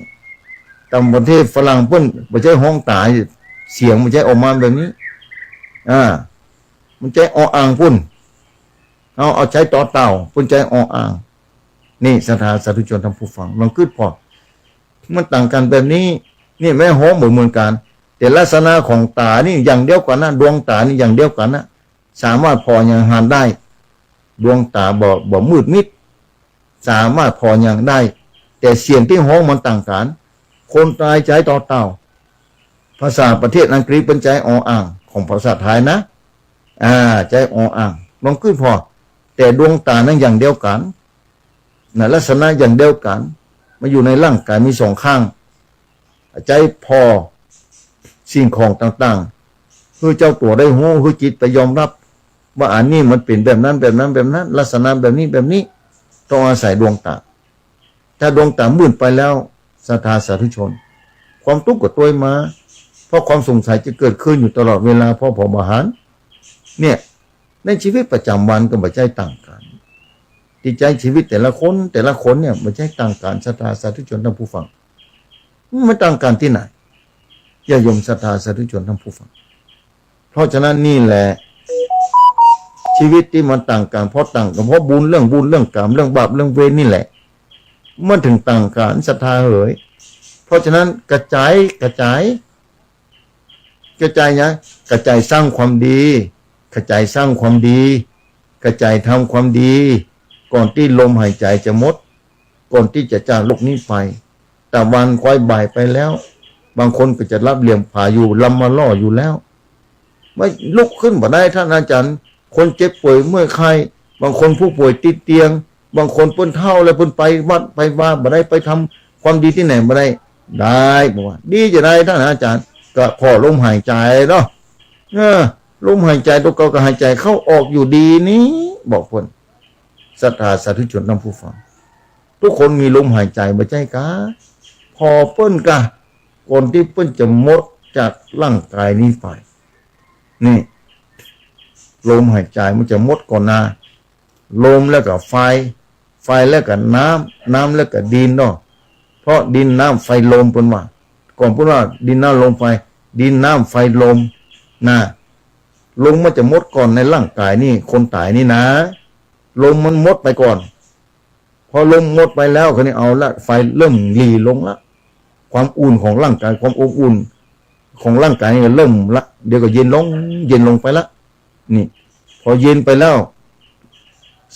ต๋ามประเทศฝรั่งเปิ้นบ่ใจ้ฮ้องต๋า เสียงบ่ใจ้ออกมาแบบนี้ อ่า มันใจ้ออ่างปุ้น เฮา เฮาใจ๊ต่อเต่า เปิ้นใจ๊ออ่าง นี่ศรัทธาสาธุชนท่านผู้ฟัง ลองกึ๊ดผ่อ มันต่างกั๋นแบบนี้ นี่แม้ฮ้องบ่เหมือนกั๋น แต่ลักษณะของต๋านี่อย่างเดียวกั๋นนะ ดวงต๋านี่อย่างเดียวกั๋นนะ สามารถผ่ออย่างหันได้ ดวงต๋าบ่ บ่มืดมิด สามารถผ่ออย่างได้ แต่เสียงตี้ฮ้องมันต่างกั๋น คนใต้ใจ๊ต่อเต่า ภาษาประเทศอังกฤษเปิ้นใจ๊ออ่าง ของภาษาไทยนะ อ่า ใจ๊ออ่าง ลองกึ๊ดผ่อ แต่ดวงต๋านั้นอย่างเดียวกั๋น นะ ลักษณะอย่างเดียวกั๋น มันอยู่ในร่างกายมีสองข้าง ใจ๊ผ่อสิ่งของต่างๆ หื้อเจ้าตั๋วได้ฮู้ หื้อจิตไปยอมรับ ว่าอันนี้มันเป๋นแบบนั้น แบบนั้น แบบนั้น ลักษณะแบบนี้ แบบนี้ ต้องอาศัยดวงต๋า ถ้าดวงต๋ามืดไปแล้ว ศรัทธาสาธุชน ความตุ๊กข์ก็ตวยมา เพราะความสงสัยจะเกิดขึ้นอยู่ตลอดเวลา เพราะผ่อบ่หัน เนี่ย ในจีวิตประจ๋ำวันก็บ่ใจ้ต่างกั๋น ตี้ใจ๊จีวิตแต่ละคน แต่ละคนเนี่ยบ่ใจ้ต่างกั๋น ศรัทธาสาธุชนท่านผู้ฟัง มันต่างกั๋นตี้ไหน ญาติโยมศรัทธาสาธุชนท่านผู้ฟัง เพราะฉะนั้นนี่แหละ จีวิตตี้มันต่างกั๋น เพราะต่างกั๋น เพราะบุญ เรื่องบุญ เรื่องกรรม เรื่องบาป เรื่องเวรนี่แหละ มันเถิงต่างกั๋น ศรัทธาเหย เพราะฉะนั้นกระจ๋าย กระจ๋าย กระจ๋ายหยัง กระจ๋ายสร้างความดี กระจ๋ายสร้างความดี กระจ๋ายทำความดี ก่อนตี้ลมหายใจ๋จะหมด ก่อนตี้จะจากโลกนี้ไป ตะวันคล้อยบ่ายไปแล้ว บางคนก็จะหลับเหลี่ยมผาอยู่ ลำมะล่ออยู่แล้ว ไม่ลุกขึ้นบ่ได้ ท่านอาจ๋ารย์ คนเจ็บป่วยเมื่อยไข้ บางคนผู้ป่วยติดเตียง บางคนเปิ้นเฒ่าแล้ว เปิ้นไปวัดไปวาบ่ได้ ไปทำความดีตี้ไหนบ่ได้ ได้ บอกว่า ดีจะใด ท่านอาจ๋ารย์ ก็ผ่อลมหายใจ๋เนาะ เออ ลมหายใจ๋ตั๋วเก่าก็หายใจ๋เข้าออกอยู่ดีนี่ บอกเปิ้น ศรัทธาสาธุชนท่านผู้ฟัง ทุกคนมีลมหายใจ๋บ่ใจ้กา ผ่อเปิ้นกา ก่อนตี้เปิ้นจะหมดจากร่างกายนี้ไป นี่ ลมหายใจ๋มันจะหมดก่อนนา ลมแล้วก็ไฟ ไฟแล้วก็น้ำ น้ำแล้วก็ดินเนาะ เพราะดินน้ำไฟลมเปิ้นว่า ก่อนเปิ้นว่าดินน้ำลมไฟ ดินน้ำไฟลม นะ ลมมันจะหมดก่อนในร่างกายนี่ คนต๋ายนี่นะ ลมมันหมดไปก่อน พอลมหมดไปแล้ว คราวนี้เอาละ ไฟเริ่มหลีลงละ ความอุ่นของร่างกาย ความอบอุ่นของร่างกายนี่เริ่มละ เดี๋ยวก็เย็นลง เย็นลงไปละ นี่ พอเย็นไปแล้ว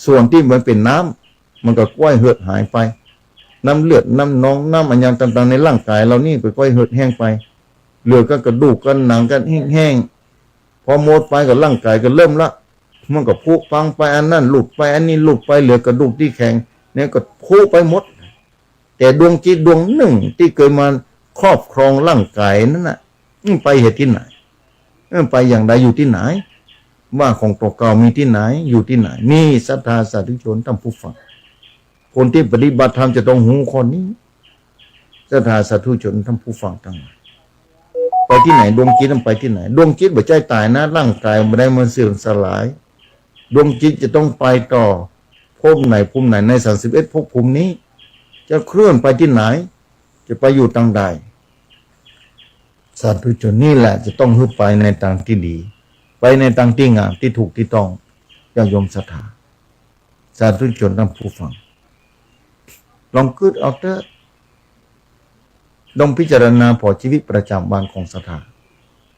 ส่วนตี้มันเป๋นน้ำ มันก็ก้อยเหือดหายไป น้ำเลือด น้ำนอง น้ำอะหยังต่างๆ ในร่างกายเฮานี่ก็ก้อยเหือดแห้งไป เหลือก็กระดูกกับหนังก็แห้งๆ พอหมดไปก็ร่างกายก็เริ่มละ มันก็ผุพังไป อันนั้นหลุดไป อันนี้หลุดไป เหลือกระดูกตี้แข็ง เนี่ยก็ผุไปหมด แต่ดวงจิตดวงนึ่งตี้เกยมาครอบครองร่างกายนั้นน่ะ มันไปเหตุตี้ไหน มันไปอย่างใด อยู่ตี้ไหน ว่าของตั๋วเก่ามีตี้ไหน อยู่ตี้ไหน นี่ศรัทธาสาธุชนท่านผู้ฟัง คนตี้ปฏิบัติธรรมจะต้องฮู้ข้อนี้ ศรัทธาสาธุชนท่านผู้ฟังตังหลาย ไปตี้ไหน ดวงจิตมันไปตี้ไหน ดวงจิตบ่ใจ้ต๋ายนะ ร่างกายบ่ได้มันเสื่อมสลาย ดวงจิตจะต้องไปต่อ ภพไหนภูมิไหนในสามสิบเอ็ดภพภูมินี้ จะเคลื่อนไปตี้ไหน จะไปอยู่ตางใด สาธุชนนี่แหละจะต้องหื้อไปในตางตี้ดี ไปในตางตี้งาม ตี้ถูกตี้ต้อง ญาติโยมศรัทธา สาธุชนท่านผู้ฟัง ลองกึ๊ดเอาเต๊อะ ลองพิจารณาผ่อชีวิตประจ๋ำวันของศรัทธา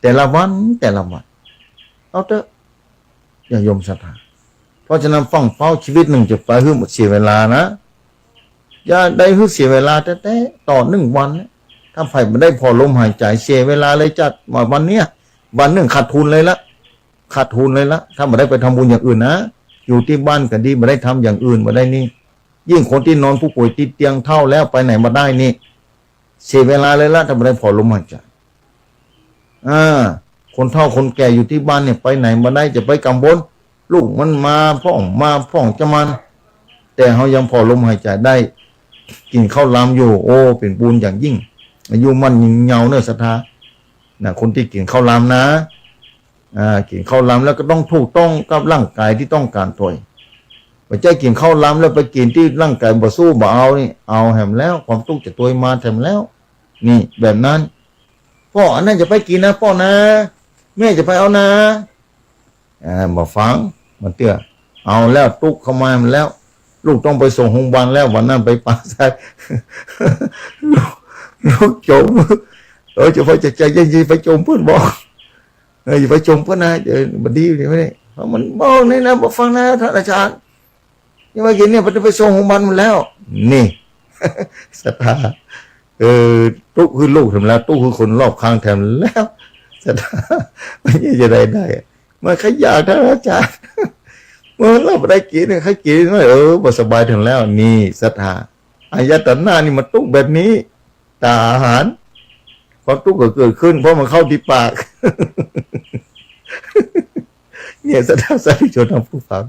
แต่ละวันแต่ละวัน เอาเต๊อะ ญาติโยมศรัทธา เพราะฉะนั้นฟั่งเฟ้าชีวิตนึ่งจะไปหื้อเสียเวลานะ อย่าได้หื้อเสียเวลาแต๊ๆ ต่อนึ่งวันนะ ถ้าใผบ่ได้ผ่อลมหายใจ๋ เสียเวลาเลยจัดว่าวันเนี้ย วันนึ่งขาดทุนเลยละ ขาดทุนเลยละ ถ้าบ่ได้ไปทำบุญอย่างอื่นนะ อยู่ตี้บ้านก็ดี บ่ได้ทำอย่างอื่น บ่ได้นี่ ยิ่งคนตี้นอนผู้ป่วยติดเตียงเฒ่าแล้วไปไหนบ่ได้นี่ เสียเวลาเลยละ ถ้าบ่ได้ผ่อลมหายใจ๋ อ่า คนเฒ่าคนแก่อยู่ตี้บ้านเนี่ยไปไหนบ่ได้ จะไปกังวล ลูกมันมาพ่องมาพ่องจะมัน แต่เฮายังผ่อลมหายใจ๋ได้ กิ๋นข้าวหลามอยู่ โอ้ เป๋นบุญอย่างยิ่ง อายุมั่นยืนยาวเน่อศรัทธา นะ คนตี้กิ๋นข้าวหลามนะ อ่า กิ๋นข้าวหลามแล้วก็ต้องถูกต้องกับร่างกายตี้ต้องก๋านตวย บ่ใจ้กิ๋นข้าวหลามแล้วไปกิ๋นตี้ร่างกายบ่สู้บ่เอานี่ เอาแหมแล้ว ความตุ๊กจะตวยมาแหมแล้ว นี่ แบบนั้น ป้อ อันนั้นจะไปกิ๋นนะป้อนะ แม่จะไปเอานะ อ่า บ่ฟัง มันเตื้อ เอาแล้ว ตุ๊กเข้ามาแหมแล้ว ลูกต้องไปส่งโฮงบาลแล้ว วันนั้นไปปาใส ลูก ลูกจ๋ม เออ จะไป จะ จะ จะ จะไปจ๋มเปิ้นบ่ เออ อย่าไปจ๋มเปิ้นนะ เออ บ่ดีนี่ เพราะมันบอกนี่นะ บ่ฟังนะ ต้านอาจ๋ารย์ นี่ว่ากิ๋นเนี่ย มันจะไปส่งโฮงบาลแหมแล้ว นี่ ศรัทธา เออ ตุ๊กหื้อลูกแหมแล้ว ตุ๊กหื้อคนรอบข้างแหมแล้ว ศรัทธา มันจะได้ได้ มันขยัน ต้านอาจ๋ารย์ เมื่อเฮาบ่ได้กิ๋นเนี่ย ใค่กิ๋นหน่อย เออ บ่สบายแหมแล้ว นี่ ศรัทธา อายตนะนี่มันตุ๊กแบบนี้ ตาอาหาร ความตุ๊กก็เกิดขึ้น เพราะมันเข้าตี้ปาก เนี่ย ศรัทธาสาธุชนท่านผู้ฟัง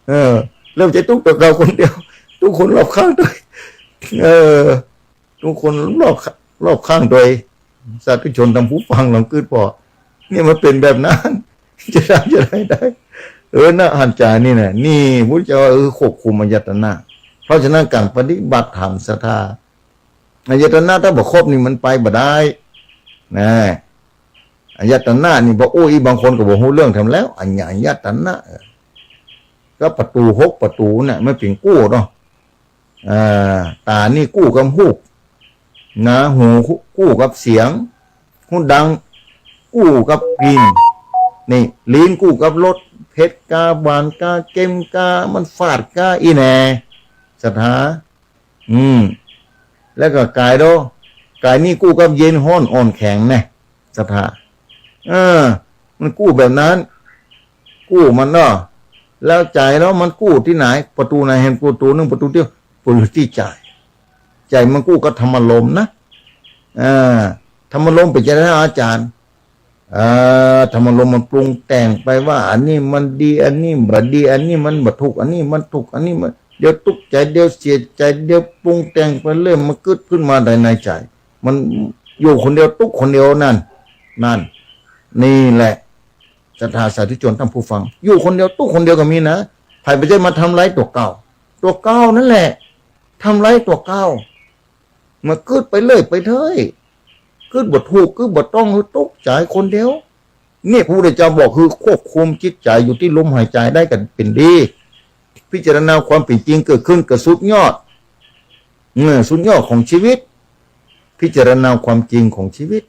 เออ แล้วบ่ใจ้ตุ๊กตั๋วเก่าคนเดียว ตุ๊กคนรอบข้างตวย เออ ตุ๊กคนรอบ รอบข้างตวย สาธุชนท่านผู้ฟังลองกึ๊ดผ่อ เนี่ยมันเป๋นแบบนั้น จะทำจะได้ได้ เออ นะ หันจ๋านี่นะ นี่พุทธเจ้าว่า เออ ควบคุมอายตนะ เพราะฉะนั้นก๋านปฏิบัติธรรมศรัทธา อายตนะถ้าบ่ครบนี่มันไปบ่ได้ นะ อายตนะนี่บ่อู้อี้ บางคนก็บ่ฮู้เรื่องแหมแล้ว อายตนะ ก็ประตู๋หกประตู๋น่ะ มันเป๋นกู้เนาะ อ่า ต๋านี่กู้กับฮูป นะ หูกู้กับเสียง ฮูดังกู้กับกลิ่น นี่ ลิ้นกู้กับรส เผ็ดกา หวานกา เค็มกา มันฝาดกา อี้แหน่ ศรัทธา อืม แล้วก็ก๋ายเนาะ ก๋ายนี่กู้กับเย็น ฮ้อน อ่อน แข็งแน่ ศรัทธา เออ มันกู้แบบนั้น กู้มันเนาะ แล้วใจ๋เนาะ มันกู้ตี้ไหน ประตู๋ไหน หันประตู๋นึ่ง ประตู๋เดียว เปิดตี้ใจ๋ ใจ๋มันกู้กับธรรมารมณ์นะ อ่า ธรรมารมณ์เป๋นจะได้อาจ๋ารย์ อ่า ธรรมารมณ์มันปรุงแต่งไปว่า อันนี้มันดี อันนี้บ่ดี อันนี้มันบ่ถูก อันนี้มันถูก อันนี้มัน เดี๋ยวตุ๊กใจ๋ เดี๋ยวเสียใจ๋ เดี๋ยวปรุงแต่งไปเรื่อย มันกึ๊ดขึ้นมาในใจ๋ มันอยู่คนเดียว ตุ๊กคนเดียวนั่น นั่น นี่แหละ ศรัทธาสาธุชนท่านผู้ฟัง อยู่คนเดียว ตุ๊กคนเดียวก็มีนะ ใผบ่ใจ้มาทำลายตั๋วเก่า ตั๋วเก่านั่นแหละ ทำลายตั๋วเก่า มันกึ๊ดไปเรื่อยไปเถิย กึ๊ดบ่ถูก กึ๊ดบ่ต้อง หื้อตุ๊กใจ๋คนเดียว เนี่ย พระพุทธเจ้าบอก หื้อควบคุมจิตใจ๋อยู่ตี้ลมหายใจ๋ได้ก็เป๋นดี พิจารณาความเป๋นจริงเกิดขึ้นก็สุดยอด เออ สุดยอดของชีวิต พิจารณาความจริงของชีวิต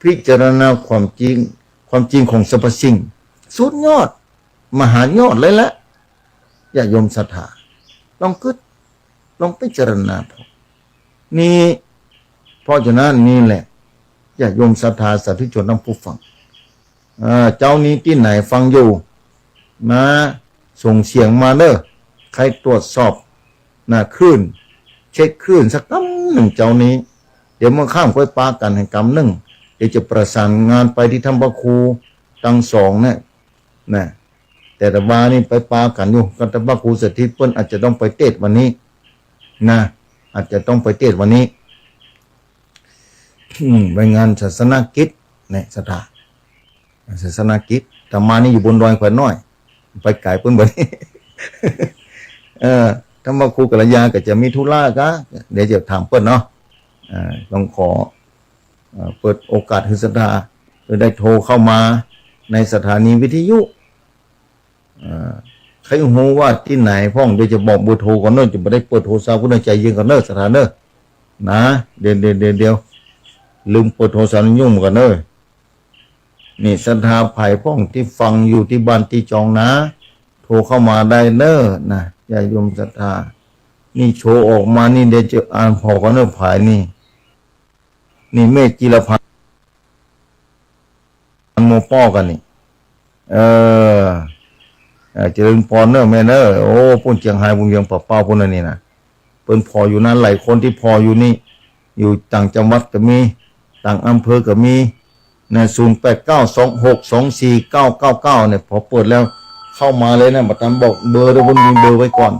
พิจารณาความจริง ความจริงของสรรพสิ่ง สุดยอด มหายอดเลยละ ญาติโยมศรัทธา ลองกึ๊ด ลองพิจารณาผ่อ นี่ เพราะฉะนั้นนี่แหละ ญาติโยมศรัทธาสาธุชนท่านผู้ฟัง เอ่อ เจ๊านี้ตี้ไหนฟังอยู่ นะ ส่งเสียงมาเน่อ ใค่ตรวจสอบ นะ คลื่น เช็คคลื่นสักกำนึ่งเจ๊านี้ เดี๋ยวเมื่อค่ำค่อยปากั๋นแหมกำนึ่ง เดี๋ยวจะประสานงานไปตี้ท่านพระครูตังสองเนี่ย นะ แต่ตะวานี้ไปปากั๋นอยู่ ก็ท่านพระครูสถิตเปิ้นอาจจะต้องไปเตสน์วันนี้ นะ อาจจะต้องไปเตสน์วันนี้ อืม ไปงานศาสนกิจ เนี่ย ศรัทธา ศาสนกิจ อาตมานี่อยู่บนดอยแขวนน้อย ไปไก๋เปิ้นบ่ เออ ท่านพระครูกัลยาก็จะมีธุระกะ เดี๋ยวจะถามเปิ้นเนาะ อ่า ต้องขอ เอ่อ เปิดโอกาสหื้อศรัทธา เพื่อได้โทรเข้ามาในสถานีวิทยุ เอ่อ ใค่ฮู้ว่าตี้ไหนพ่อง เดี๋ยวจะบอกเบอร์โทรก่อนเน่อ จะบ่ได้เปิดโทรศัพท์ ก็ต้องใจ๋เย็นก่อนเน่อ ศรัทธาเน่อ นะ เดี๋ยว เดี๋ยว เดี๋ยว เดี๋ยว ลืมเปิดโทรศัพท์ ยุ่งก่อนเน่อ นี่ศรัทธาใผพ่องตี้ฟังอยู่ตี้บ้านตี้จองนะ โทรเข้ามาได้เน่อ นะ ญาติโยมศรัทธา นี่โชว์ออกมานี่ เดี๋ยวจะอ่านผ่อก่อนเน่อ ใผนี่ นี่แม่จิรพันธ์ โมป้อกั๋นนี่ เออ เออ เจริญปอนเน่อแม่เน่อ โอ้ ปู๊นเจียงฮาย ปู๊นเวียงป่าเป้า ปู๊นอันนี้นะ เปิ้นผ่ออยู่นั้น หลายคนตี้ผ่ออยู่นี่ อยู่ต่างจังหวัดก็มี ต่างอำเภอก็มี นะ ศูนย์แปดเก้า สองหกสองสี่เก้าเก้าเก้า เนี่ย พอเปิดแล้วเข้ามาเลยนะ บ่ตันบอกเบอร์เด้อ เปิ้นมีเบอร์ไว้ก่อน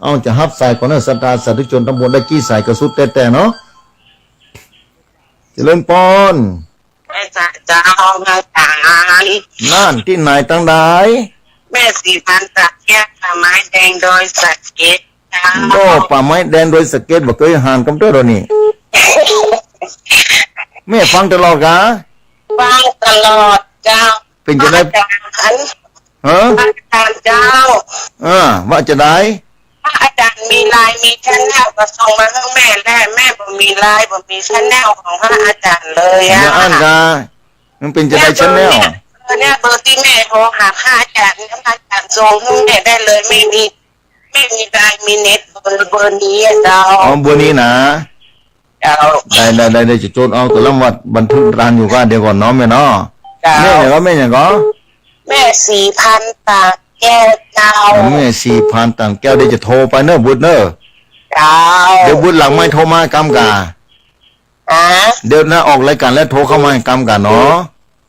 เอ้า จะฮับสายก่อนเน่อ ศรัทธาสาธุชนตังหมด ได้กี่สายก็สุดแต๊ๆ เนาะ เจริญปอน พระเจ้า พระอาจ๋ารย์ นั่น ตี้ไหนตังใด แม่ศรีพันธ์ สระแก้ว ป่าไม้แดง ดอยสะเก็ดเจ้า โอ้ ป่าไม้แดง ดอยสะเก็ด บ่เกยหันกำเตื้อดอกนี่ แม่ฟังตลอดกา ฟังตลอดเจ้า เป๋นจะได พระอาจ๋ารย์ ฮะ พระอาจ๋ารย์เจ้า เออ ว่าจะได พระอาจ๋ารย์มีไลน์ มีแชนแนลก็ส่งมาหื้อแม่แล แม่บ่มีไลน์ บ่มีแชนแนลของพระอาจ๋ารย์เลยอะ เดี๋ยวอั้นกา มันเป๋นจะไดแชนแนล เนี่ย เบอร์ตี้แม่โทรหาพระอาจ๋ารย์ พระอาจ๋ารย์ส่งหื้อแม่ได้เลย ไม่มี ไม่มีไลน์ มีเน็ต เบอร์ เบอร์นี้อะเจ้า อ๋อ เบอร์นี้นะ เจ้า ได้ ได้ ได้ ได้ จะโจทย์เอา แต่ละวัดบันทึกการอยู่กา เดี๋ยวก่อนเนาะแม่เนาะ เจ้า แม่หยังก่อ แม่หยังก่อ แม่ศรีพันธ์ ตากแก้วเจ้า แม่ศรีพันธ์ ตากแก้ว เดี๋ยวจะโทรไปเน่อ บุตรเน่อ เจ้า เดี๋ยวบุตรหลังไมค์โทรมากำกา ฮะ เดี๋ยวนะ ออกรายการแล้วโทรเข้ามาให้กำกาเนาะ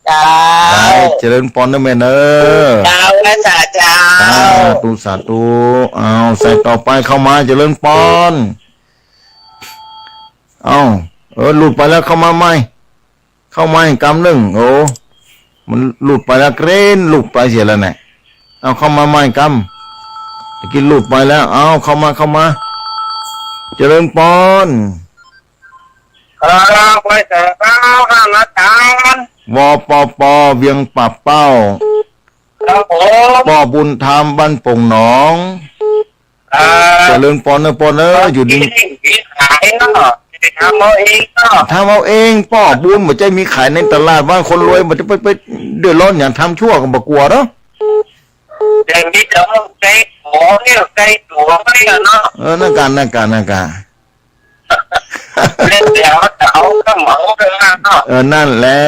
เจ้า ได้ เจริญปอนเน่อแม่เน่อ เจ้า สาธุเจ้า สาธุ สาธุ เอา สายต่อไปเข้ามา เจริญปอน เอา เออ หลุดไปแล้ว เข้ามาใหม่ เข้ามาอีกกำนึ่ง โอ้ มันหลุดไปแล้ว เกรนหลุดไปเสียแล้วเนี่ย เอาเข้ามาใหม่กำ ตะกี้หลุดไปแล้ว เอาเข้ามา เข้ามา เจริญปอน ครับ ไหว้สาครับ ท่านอาจ๋ารย์ วปป เวียงป่าเป้า ครับผม ป้อบุญธรรม บ้านโป่งหนอง ครับ เจริญปอนเน่อปอนเน่อ อยู่ดี มีขายเนาะ ทำเอาเองเนาะ ทำเอาเอง ป้อบุญ บ่ใจ้มีขายในตลาด บ้านคนรวย บ่ใจ้ไป ไปเดือดร้อนหยัง ทำชั่วก็บ่กั๋วเนาะ แต่มีแต่ว่าใส่ของเนี่ย ใส่ตั๋วไว้อะเนาะ เออ นั่นกา นั่นกา นั่นกา เล่นเดี๋ยวจะเอาก็เหมาไปมาเนาะ เออ นั่นแหละ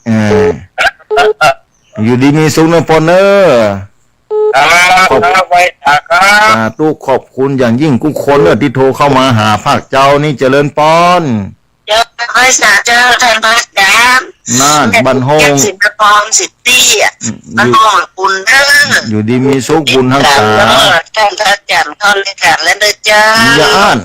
เออ อยู่ดีมีสุขเน่อปอนเน่อ ครับ ขอบ ครับ ไหว้สาครับ สาธุ ขอบคุณอย่างยิ่งกู้คนเน่อตี้โทรเข้ามาหาภาคเจ้านี้ เจริญปอน เจ้า ไหว้สาเจ้า ท่านพระอาจ๋ารย์ นั่น แม่ บ้านโฮง แก้วสินทรพร สิตี้อะ อืม บ้านโฮง อยู่ บุญเน่อ อยู่ดีมีสุข บุญฮักษา เออ ท่านพระอาจ๋ารย์ ต้อนรายการแล้วเน่อเจ้า อย่าอั้น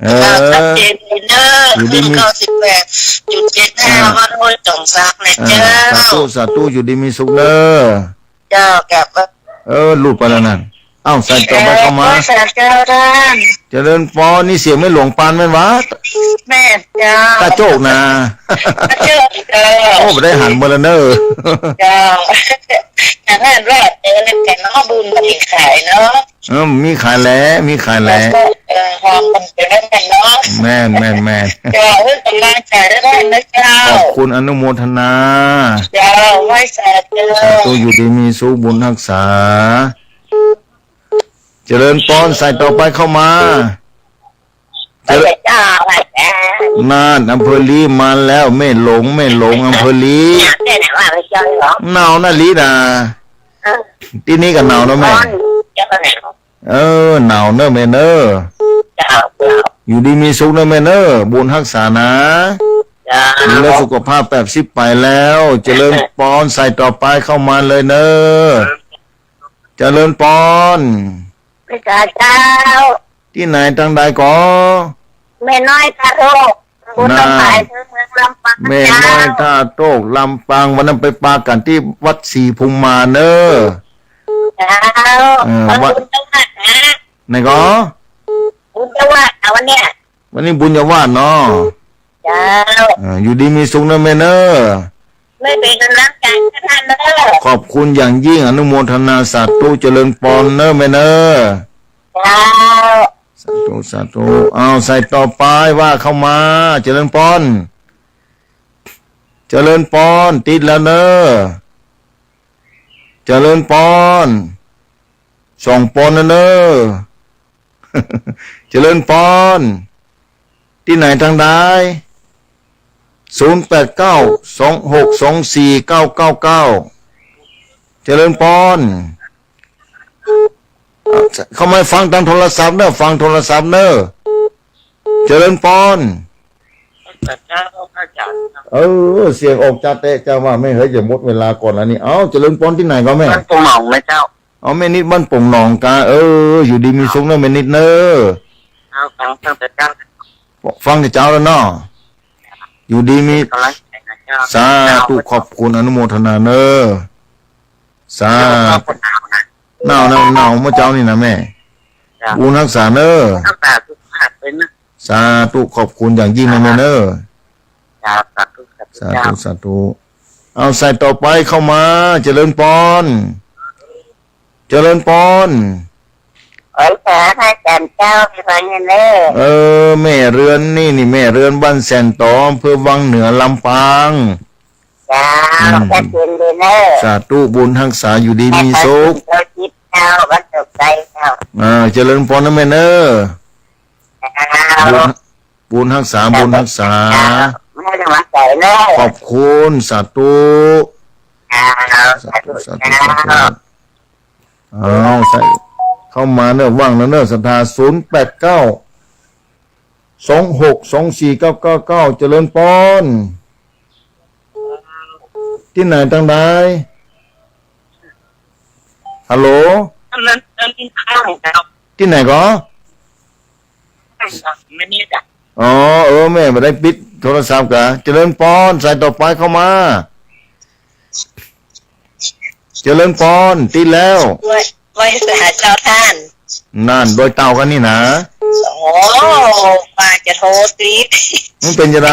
เออ ชัดเจนเลยเน่อ อยู่ดีมี เก้าสิบแปดจุดเจ็ดห้า อ่า วัดห้วยจงสักนะ อ่า เจ้า สาธุ สาธุ อยู่ดีมีสุขเน่อ เจ้า กลับมา เออ หลุดไปแล้วนั่น เอ้า สายต่อไปเข้ามา เออ สาธุเจ้าท่าน เจริญปอน นี่เสียงแม่หลวงปานแม่นวะ แม่นเจ้า ตาโจกนะ ตาโจกเจ้า โอ้ บ่ได้หันมาแล้วเน่อ เจ้า อย่างนั้นว่า เออ แต่เนาะ บุญมีขายเนาะ เออ มีขายแหละ มีขายแหละ แล้วก็ เออ ความบังเกิดนั่นแหละเนาะ แม่น แม่น แม่น เจ้า เออ กำลังใจได้นะเจ้า ขอบคุณอนุโมทนา เจ้า ไหว้สาธุ สาธุ อยู่ดีมีสุข บุญฮักษา เจริญปอน สายต่อไปเข้ามา เจริญ พระเจ้า พระอาจารย์ น่าน อำเภอลีมาแล้ว แม่หลง แม่หลง อำเภอลี หนาวแค่ไหนวะ พระเจ้าเหรอ หนาวนะลีนะ เออ ตี้นี่ก็หนาวนะแม่ ร้อน เจ้าไหน เออ หนาวเน่อแม่เน่อ เจ้า เจ้า อยู่ดีมีสุขเน่อแม่เน่อ บุญฮักษานะ เจ้า ดูแลสุขภาพแปดสิบไปแล้ว เจริญปอน สายต่อไปเข้ามาเลยเน่อ เจริญปอน พระเจ้า ตี้ไหนตางใดก่อ แม่น้อยท่าโทก บุญ น่า ลำปาง เมืองลำปาง แม่น้อย เจ้า ท่าโทก ลำปาง วันนั้นไปปากั๋นตี้วัดศรีภูมิมาเน่อ เจ้า เออ วัด บุญจังหวัดนะ ไหนก่อ บุญจังหวัดนะวันเนี้ย วันนี้บุญญาวาสเนาะ เจ้า เออ อยู่ดีมีสุขเน่อแม่เน่อ แม่เป๋นก๋ำลังใจ๋หื้อต้านเน่อ ขอบคุณอย่างยิ่ง อนุโมทนาสาธุ เจริญปอนเน่อแม่เน่อ เจ้า สาธุ สาธุ เอา สายต่อไปว่าเข้ามา เจริญปอน เจริญปอน ติดแล้วเน่อ เจริญปอน สองปอนแล้วเน่อ เจริญปอน ตี้ไหนตางใด ศูนย์แปดเก้า สองหกสองสี่ เก้าเก้าเก้า เจริญปอน เข้ามาฟังตางโทรศัพท์เน่อ ฟังโทรศัพท์เน่อ เจริญปอน เออ เสียงออกจาแต๊จ้าว่า แม่เฮ้ย จะหมดเวลาก่อนแล้วนี่ เอ้า เจริญปอนตี้ไหนก่อแม่ บ้านโป่งหนองนะเจ้า อ๋อ แม่นิดบ้านโป่งหนองกา เออ อยู่ดีมีสุขเน่อแม่นิดเน่อ เอาฟังตั้งแต่เช้า ฟังแต่เช้าแล้วเนาะ อยู่ดีมี กำลังใจนะเจ้า สาธุ ขอบคุณ อนุโมทนาเน่อ สาธุ เจ้า หนาวนะ หนาวนะ หนาวเมื่อเช้านี่นะแม่ เจ้า บุญฮักษาเน่อ รักษาสุขภาพด้วยนะ สาธุ ขอบคุณอย่างยิ่งนะแม่เน่อ ครับ สาธุ สาธุ สาธุ เจ้า สาธุ เอาสายต่อไปเข้ามา เจริญปอน เจริญปอน ขอสาพระอาจารย์เจ้า พี่ฟังเน่อ เออ แม่เรือนนี่ นี่แม่เรือนบ้านแสนต๋อ อำเภอวังเหนือ ลำปาง เจ้า อืม ชัดเจนเลยเน่อ สาธุ บุญฮักษา อยู่ดีมีสุข เจ้า จิตเจ้า วัดตกใจเจ้า อ่า เจริญปอนนะแม่เน่อ เจ้า บุญ บุญฮักษา บุญฮักษา เจ้า แม่กำลังใจเน่อ ขอบคุณ สาธุ เจ้า สาธุ สาธุ สาธุ เจ้า สาธุ อ้าว ใส่เข้ามาเน่อ ว่างแล้วเน่อ ศรัทธา ศูนย์แปดเก้า สองหกสองสี่เก้าเก้าเก้า เจริญปอน ตี้ไหนตางใด ฮัลโหล อันนั้น อันนี้ข้างครับ ตี้ไหนก่อ ไม่นี่จ้ะ อ๋อ เออ แม่บ่ได้ปิดโทรศัพท์กะ เจริญปอน สายต่อไปเข้ามา เจริญปอน ติดแล้ว ไหว้ ไหว้สาเจ้าต้าน น่าน ดอยเต่ากั๋นนี่นะ โอ้ กว่าจะโทรติด มันเป๋นจะได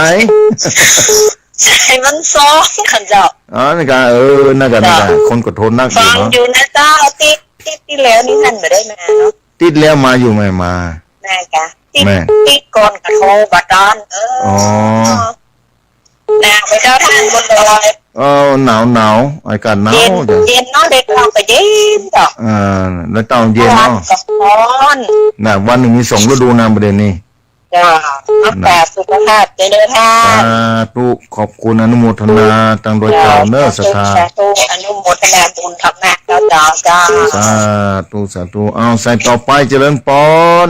สายมันซ้องกั๋นเจ้า อ๋อ นั่นกะ เออ นั่นกะ นั่นกะ เจ้า คนก็โทรนักอยู่เนาะ ฟังอยู่นะเจ้า ติด ติด ติดแล้วนี่ต้านบ่ได้มาเนาะ ติดแล้วมาอยู่ไหม มา แม่กะ ติด แม่ ติดก่อนกะโทรบ่ตัน เออ อ๋อ หนาวไหมเจ้าต้านบนดอย เออ หนาว หนาว อากาศหนาว เย็น จ้ะ เย็นเนาะ ดอยเต่าก็เย็นเจ้า อ่า ดอยเต่าเย็นเนาะ กะฮ้อน น่ะ วันนึ่งมีสองฤดูนะ บ่าเดี่ยวนี้ เจ้า รักษาสุขภาพเจ้าเน่อต้าน สาธุ ขอบคุณ อนุโมทนา ตางดอยเต่าเน่อ เจ้า ศรัทธา สาธุ สาธุ อนุโมทนาบุญกับแม่เจ้า เจ้า เจ้า สาธุ สาธุ เอา สายต่อไป เจริญปอน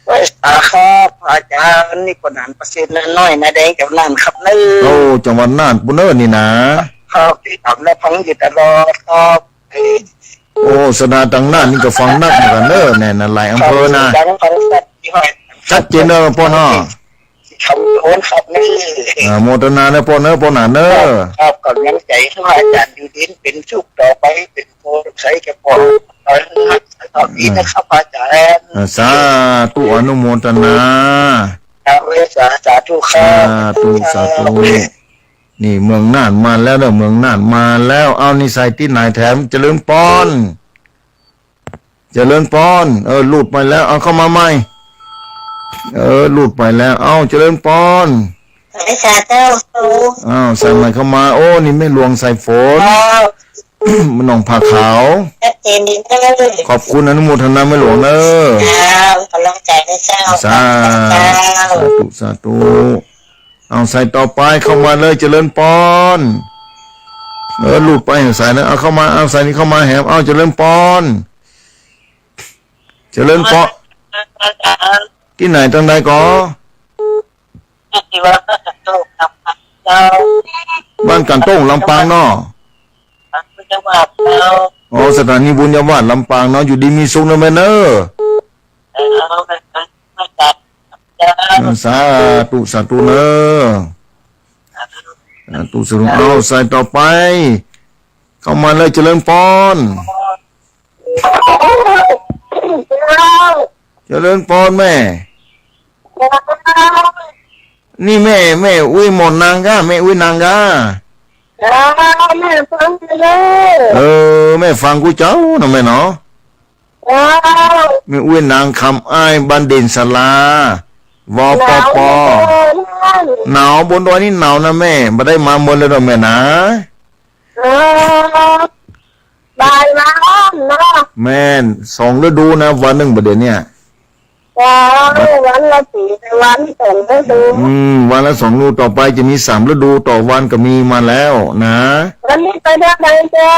ไหว้สาครับ อาจารย์ นี่ก็หนานประสิทธิ์น้อยนะ แดงจังหวัดน่านครับเน่อ โอ้ จังหวัดน่านปู้นเน่อนี่นะ ครับ ติดต๋ามและฟังอยู่ตลอดครับ โอ้ ศรัทธาตางน่านนี่ก็ฟังนักเหมือนกั๋นเน่อ แน่นะ หลายอำเภอนะ ดังฟังชัดที่ห้อย ชัดเจนเน่อปอนเนาะ คำโอนครับนี่ อ่า โมทนาเน่อปอนเน่อ ปอนหนาเน่อ ครับ กำลังใจ๋หื้ออาจารย์อยู่ดีเป๋นสุขต่อไป เป๋นโพธิ์ใสแก่ปอน ตอนนี้นะครับอาจารย์ อ่า สาธุ อนุโมทนา ครับ สา สาธุครับ สาธุ สาธุ นี่เมืองน่านมาแล้วเน่อ เมืองน่านมาแล้ว เอา นี่สายตี้ไหนแถม เจริญปอน เจริญปอน เออ หลุดไปแล้ว เอาเข้ามาใหม่ เออ หลุดไปแล้ว เอา เจริญปอน สาธุ อ้าว สายใหม่เข้ามา โอ้ นี่แม่หลวงสายฝน เจ้า หนองผาขาว ชัดเจนดีเนอะ ขอบคุณอนุโมทนาแม่หลวงเนอะ เจ้า กำลังใจ๋นะเจ้า สา เจ้า สาธุ สาธุ เอาสายต่อไปเข้ามาเลย เจริญปอน เออ หลุดไปสายนะ เอาเข้ามา เอาสายนี้เข้ามาแหม เอา เจริญปอน เจริญปอน ตี้ไหนตังใดก่อ ตี้วัดบ้านก๋านโต้ง ลำปางเจ้า บ้านก๋านโต้ง ลำปางเนาะ บุญญาวาสเจ้า อ๋อ สถานีบุญญาวาส ลำปางเนาะ อยู่ดีมีสุขนะแม่เนอะ เออ เอา เออ สาธุ สาธุเนอะ สาธุ สาธุ เอาสายต่อไป เข้ามาเลย เจริญปอน เจริญปอนแม่ นี่แม่ แม่อุ๊ยหมอนนางก้า แม่อุ๊ยนางก้า เจ้า แม่ฟังอยู่เด้อ เออ แม่ฟังกู้เจ้าเนาะแม่เนาะ เจ้า แม่อุ๊ยนางคำอ้าย บ้านเด่นสารา วปป หนาวเหลือเกิน หนาว บนดอยนี่หนาวนะแม่ บ่ได้มาเมินเลยเนาะแม่นะ เออ บ่ายมาอ้อมเนาะ แม่น สองฤดูนะ วันนึ่งบ่าเดี่ยวเนี่ย เจ้า วันละสี่วัน สองฤดู อืม วันละสองฤดู ต่อไปจะมีสามฤดูต่อวันก็มีมาแล้วนะ วันนี้ไปเที่ยวไหนเจ้า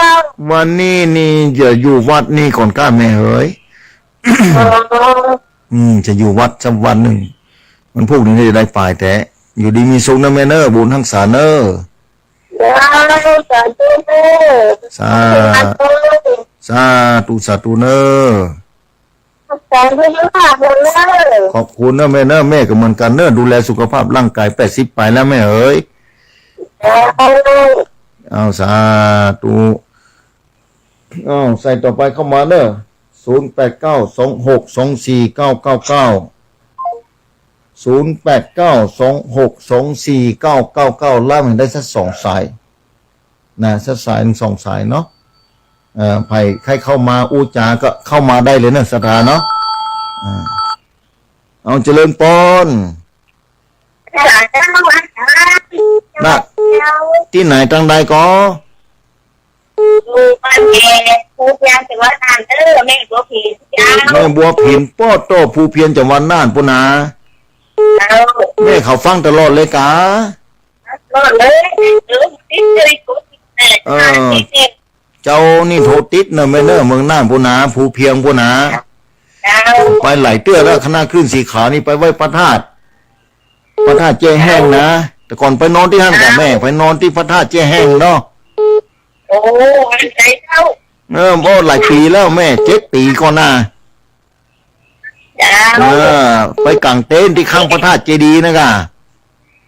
วันนี้นี่จะอยู่วัดนี่ก่อนก้าแม่เอ๋ย อ๋อ อืม จะอยู่วัดสักวันนึ่ง วันพูกนี้จะได้ไปแต๊ อยู่ดีมีสุขเนอะแม่เนอะ บุญฮักษาเนอะ เจ้า สาธุเนอะ สา สาธุ สาธุเนอะ สาธุเนอะ ขอบคุณเนอะแม่เนอะ แม่ก็เหมือนกั๋นเนอะ ดูแลสุขภาพร่างกาย แปดสิบปลายแล้วแม่เอ๋ย เจ้า เอา สาธุ เอา สายต่อไปเข้ามาเนอะ ศูนย์แปดเก้า สองหกสองสี่เก้าเก้าเก้า ศูนย์แปดเก้า สองหกสองสี่เก้าเก้าเก้า ลำให้ได้สักสองสาย นะ สักสายนึ่งสองสายเนาะ เอ่อ ใผใค่เข้ามาอู้จ๋าก็เข้ามาได้เลยเนอะ ศรัทธาเนาะ อ่า เอา เจริญปอน นะ ตี้ไหนตังใดก่อ อยู่บ้านแม่ ภูเพียง จังหวัดน่านเด้อ แม่บัวผินเจ้า แม่บัวผิน ป้อโต้ ภูเพียง จังหวัดน่านปู้นนา เจ้า แม่เขาฟังตลอดเลยกา ตลอดเลย เออ ติดเลย เออ เจ้านี่โทรติดเนอะแม่เนอะ เมืองน่านปู้นนา ภูเพียงปู้นนา เจ้า ไปหลายเตื้อแล้ว คณะคลื่นสีขาวนี่ไปไหว้พระธาตุ พระธาตุแจ้แห้งนะ แต่ก่อนไปนอนตี้หั้นก่อแม่ ไปนอนตี้พระธาตุแจ้แห้งเนาะ โอ้ อันใดเจ้า เออ โอ้ หลายปี๋แล้วแม่ เจ็ดปี๋ก่อนนะ เจ้า เออ ไปก๋างเต็นท์ตี้ข้างพระธาตุเจดีย์นะก่า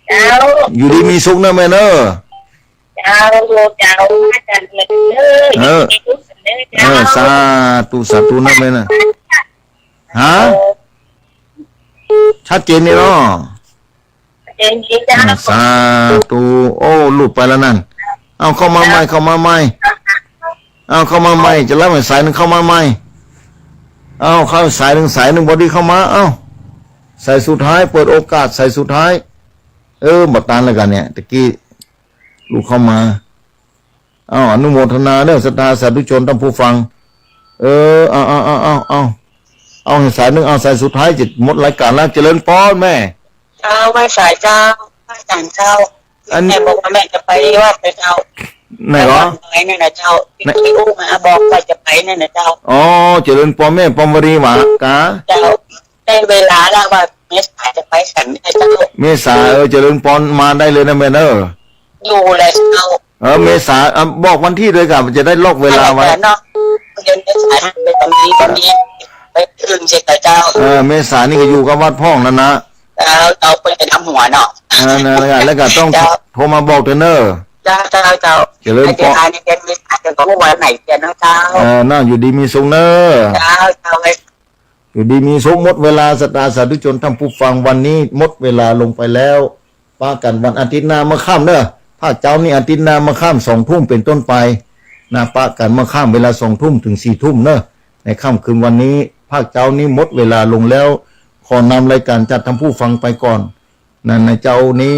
เจ้า อยู่ดีมีสุขเนอะแม่เนอะ เจ้า เจ้า อาจ๋ารย์เอ๋ย เออ เออ สาธุ สาธุนะแม่นะ ฮะ ชัดเจนนี่เนาะ ชัดเจนดีเจ้า อ่า สาธุ โอ้ หลุดไปแล้วนั่น เอาเข้ามาใหม่ เข้ามาใหม่ เอาเข้ามาใหม่ จะรับอีกสายนึ่งเข้ามาใหม่ เอาเข้าสายนึ่ง สายนึ่งพอดีเข้ามา เอา สายสุดท้าย เปิดโอกาสสายสุดท้าย เออ บ่ตันแล้วกั๋นเนี่ย ตะกี้ ลูกเข้ามา อ้าว อนุโมทนาเด้อ ศรัทธาสาธุชนท่านผู้ฟัง เออ เอา เอา เอา เอา เอา เอาให้สายนึ่ง เอาสายสุดท้าย จะหมดรายก๋านแล้ว เจริญปอนแม่ เจ้า ไหว้สาเจ้า ไหว้สาเจ้า อัน แม่บอกว่าแม่จะไปวัดเจ้า ไหนเหรอ ไปนั่นน่ะเจ้า ไหน ที่ไปอู้มาบอกว่าจะไปนั่นน่ะเจ้า อ๋อ เจริญปอนแม่ปอนวรีหวา กา เจ้า ได้เวลาแล้วว่าเมษาจะไปสันนะเจ้า เมษา เออ เจริญปอนมาได้เลยนะแม่เนอะ อยู่เลยเจ้า เออ เมษา อ่ะ บอกวันตี้ด้วยก่า จะได้ล็อกเวลาไว้ อะไรกันเนาะ เดือนเมษาเป็นวันนี้ วันนี้ไปถึงเจ้าเจ้า เออ เมษานี่ก็อยู่กับวัดพ่องนั่นนะ เจ้า เจ้าเปิ้นจะนำหัวเนาะ เออ นั่นแหละ แล้วก็ต้อง เจ้า โทรมาบอกเถอะเนอะ เจ้า เจ้า เจ้า เจริญปอน เดือนเมษาจะบอกวันไหนเจ้าเนาะเจ้า เออ น่าอยู่ดีมีสุขเนอะ เจ้า เจ้า อยู่ดีมีสุข หมดเวลา ศรัทธาสาธุชนท่านผู้ฟัง วันนี้หมดเวลาลงไปแล้ว ปะกั๋นวันอาทิตย์หน้าเมื่อค่ำเนอะ ภาคเจ๊านี่อาทิตย์หน้าเมื่อค่ำสองทุ่มเป๋นต้นไป นะ ปะกั๋นเมื่อค่ำเวลาสองทุ่มเถิงสี่ทุ่มเนอะ ในค่ำคืนวันนี้ ภาคเจ๊านี้หมดเวลาลงแล้ว ขอนำรายก๋านจากท่านผู้ฟังไปก่อน นะ ในเจ๊านี้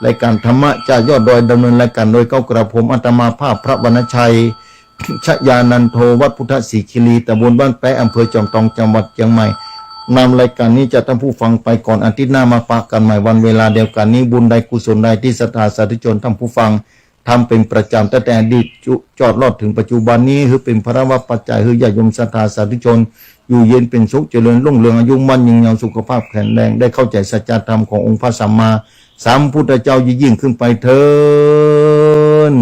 รายก๋านธรรมะจากยอดดอย ดำเนินรายก๋านโดยเก๊ากระผมอาตมาภาพพระวรรณชัย ชยานันโท วัดพุทธสิขิลี ตำบลบ้านแป๊ะ อำเภอจอมทอง จังหวัดเจียงใหม่ นำรายการนี้จากท่านผู้ฟังไปก่อน อาทิตย์หน้ามาปะกั๋นใหม่วันเวลาเดียวกั๋นนี้ บุญใดกุศลใดตี้ศรัทธาสาธุชนท่านผู้ฟัง ทำเป๋นประจ๋ำตั้งแต่อดีตจุ จอดรอดเถิงปัจจุบันนี้ หื้อเป๋นพลวปัจจัย หื้อญาติโยมศรัทธาสาธุชน อยู่เย็นเป๋นสุข เจริญรุ่งเรือง อายุมั่นยืนยาว สุขภาพแข็งแรง ได้เข้าใจ๋สัจธรรมขององค์พระสัมมาสัมพุทธเจ้ายิ่งๆ ขึ้นไปเทอญ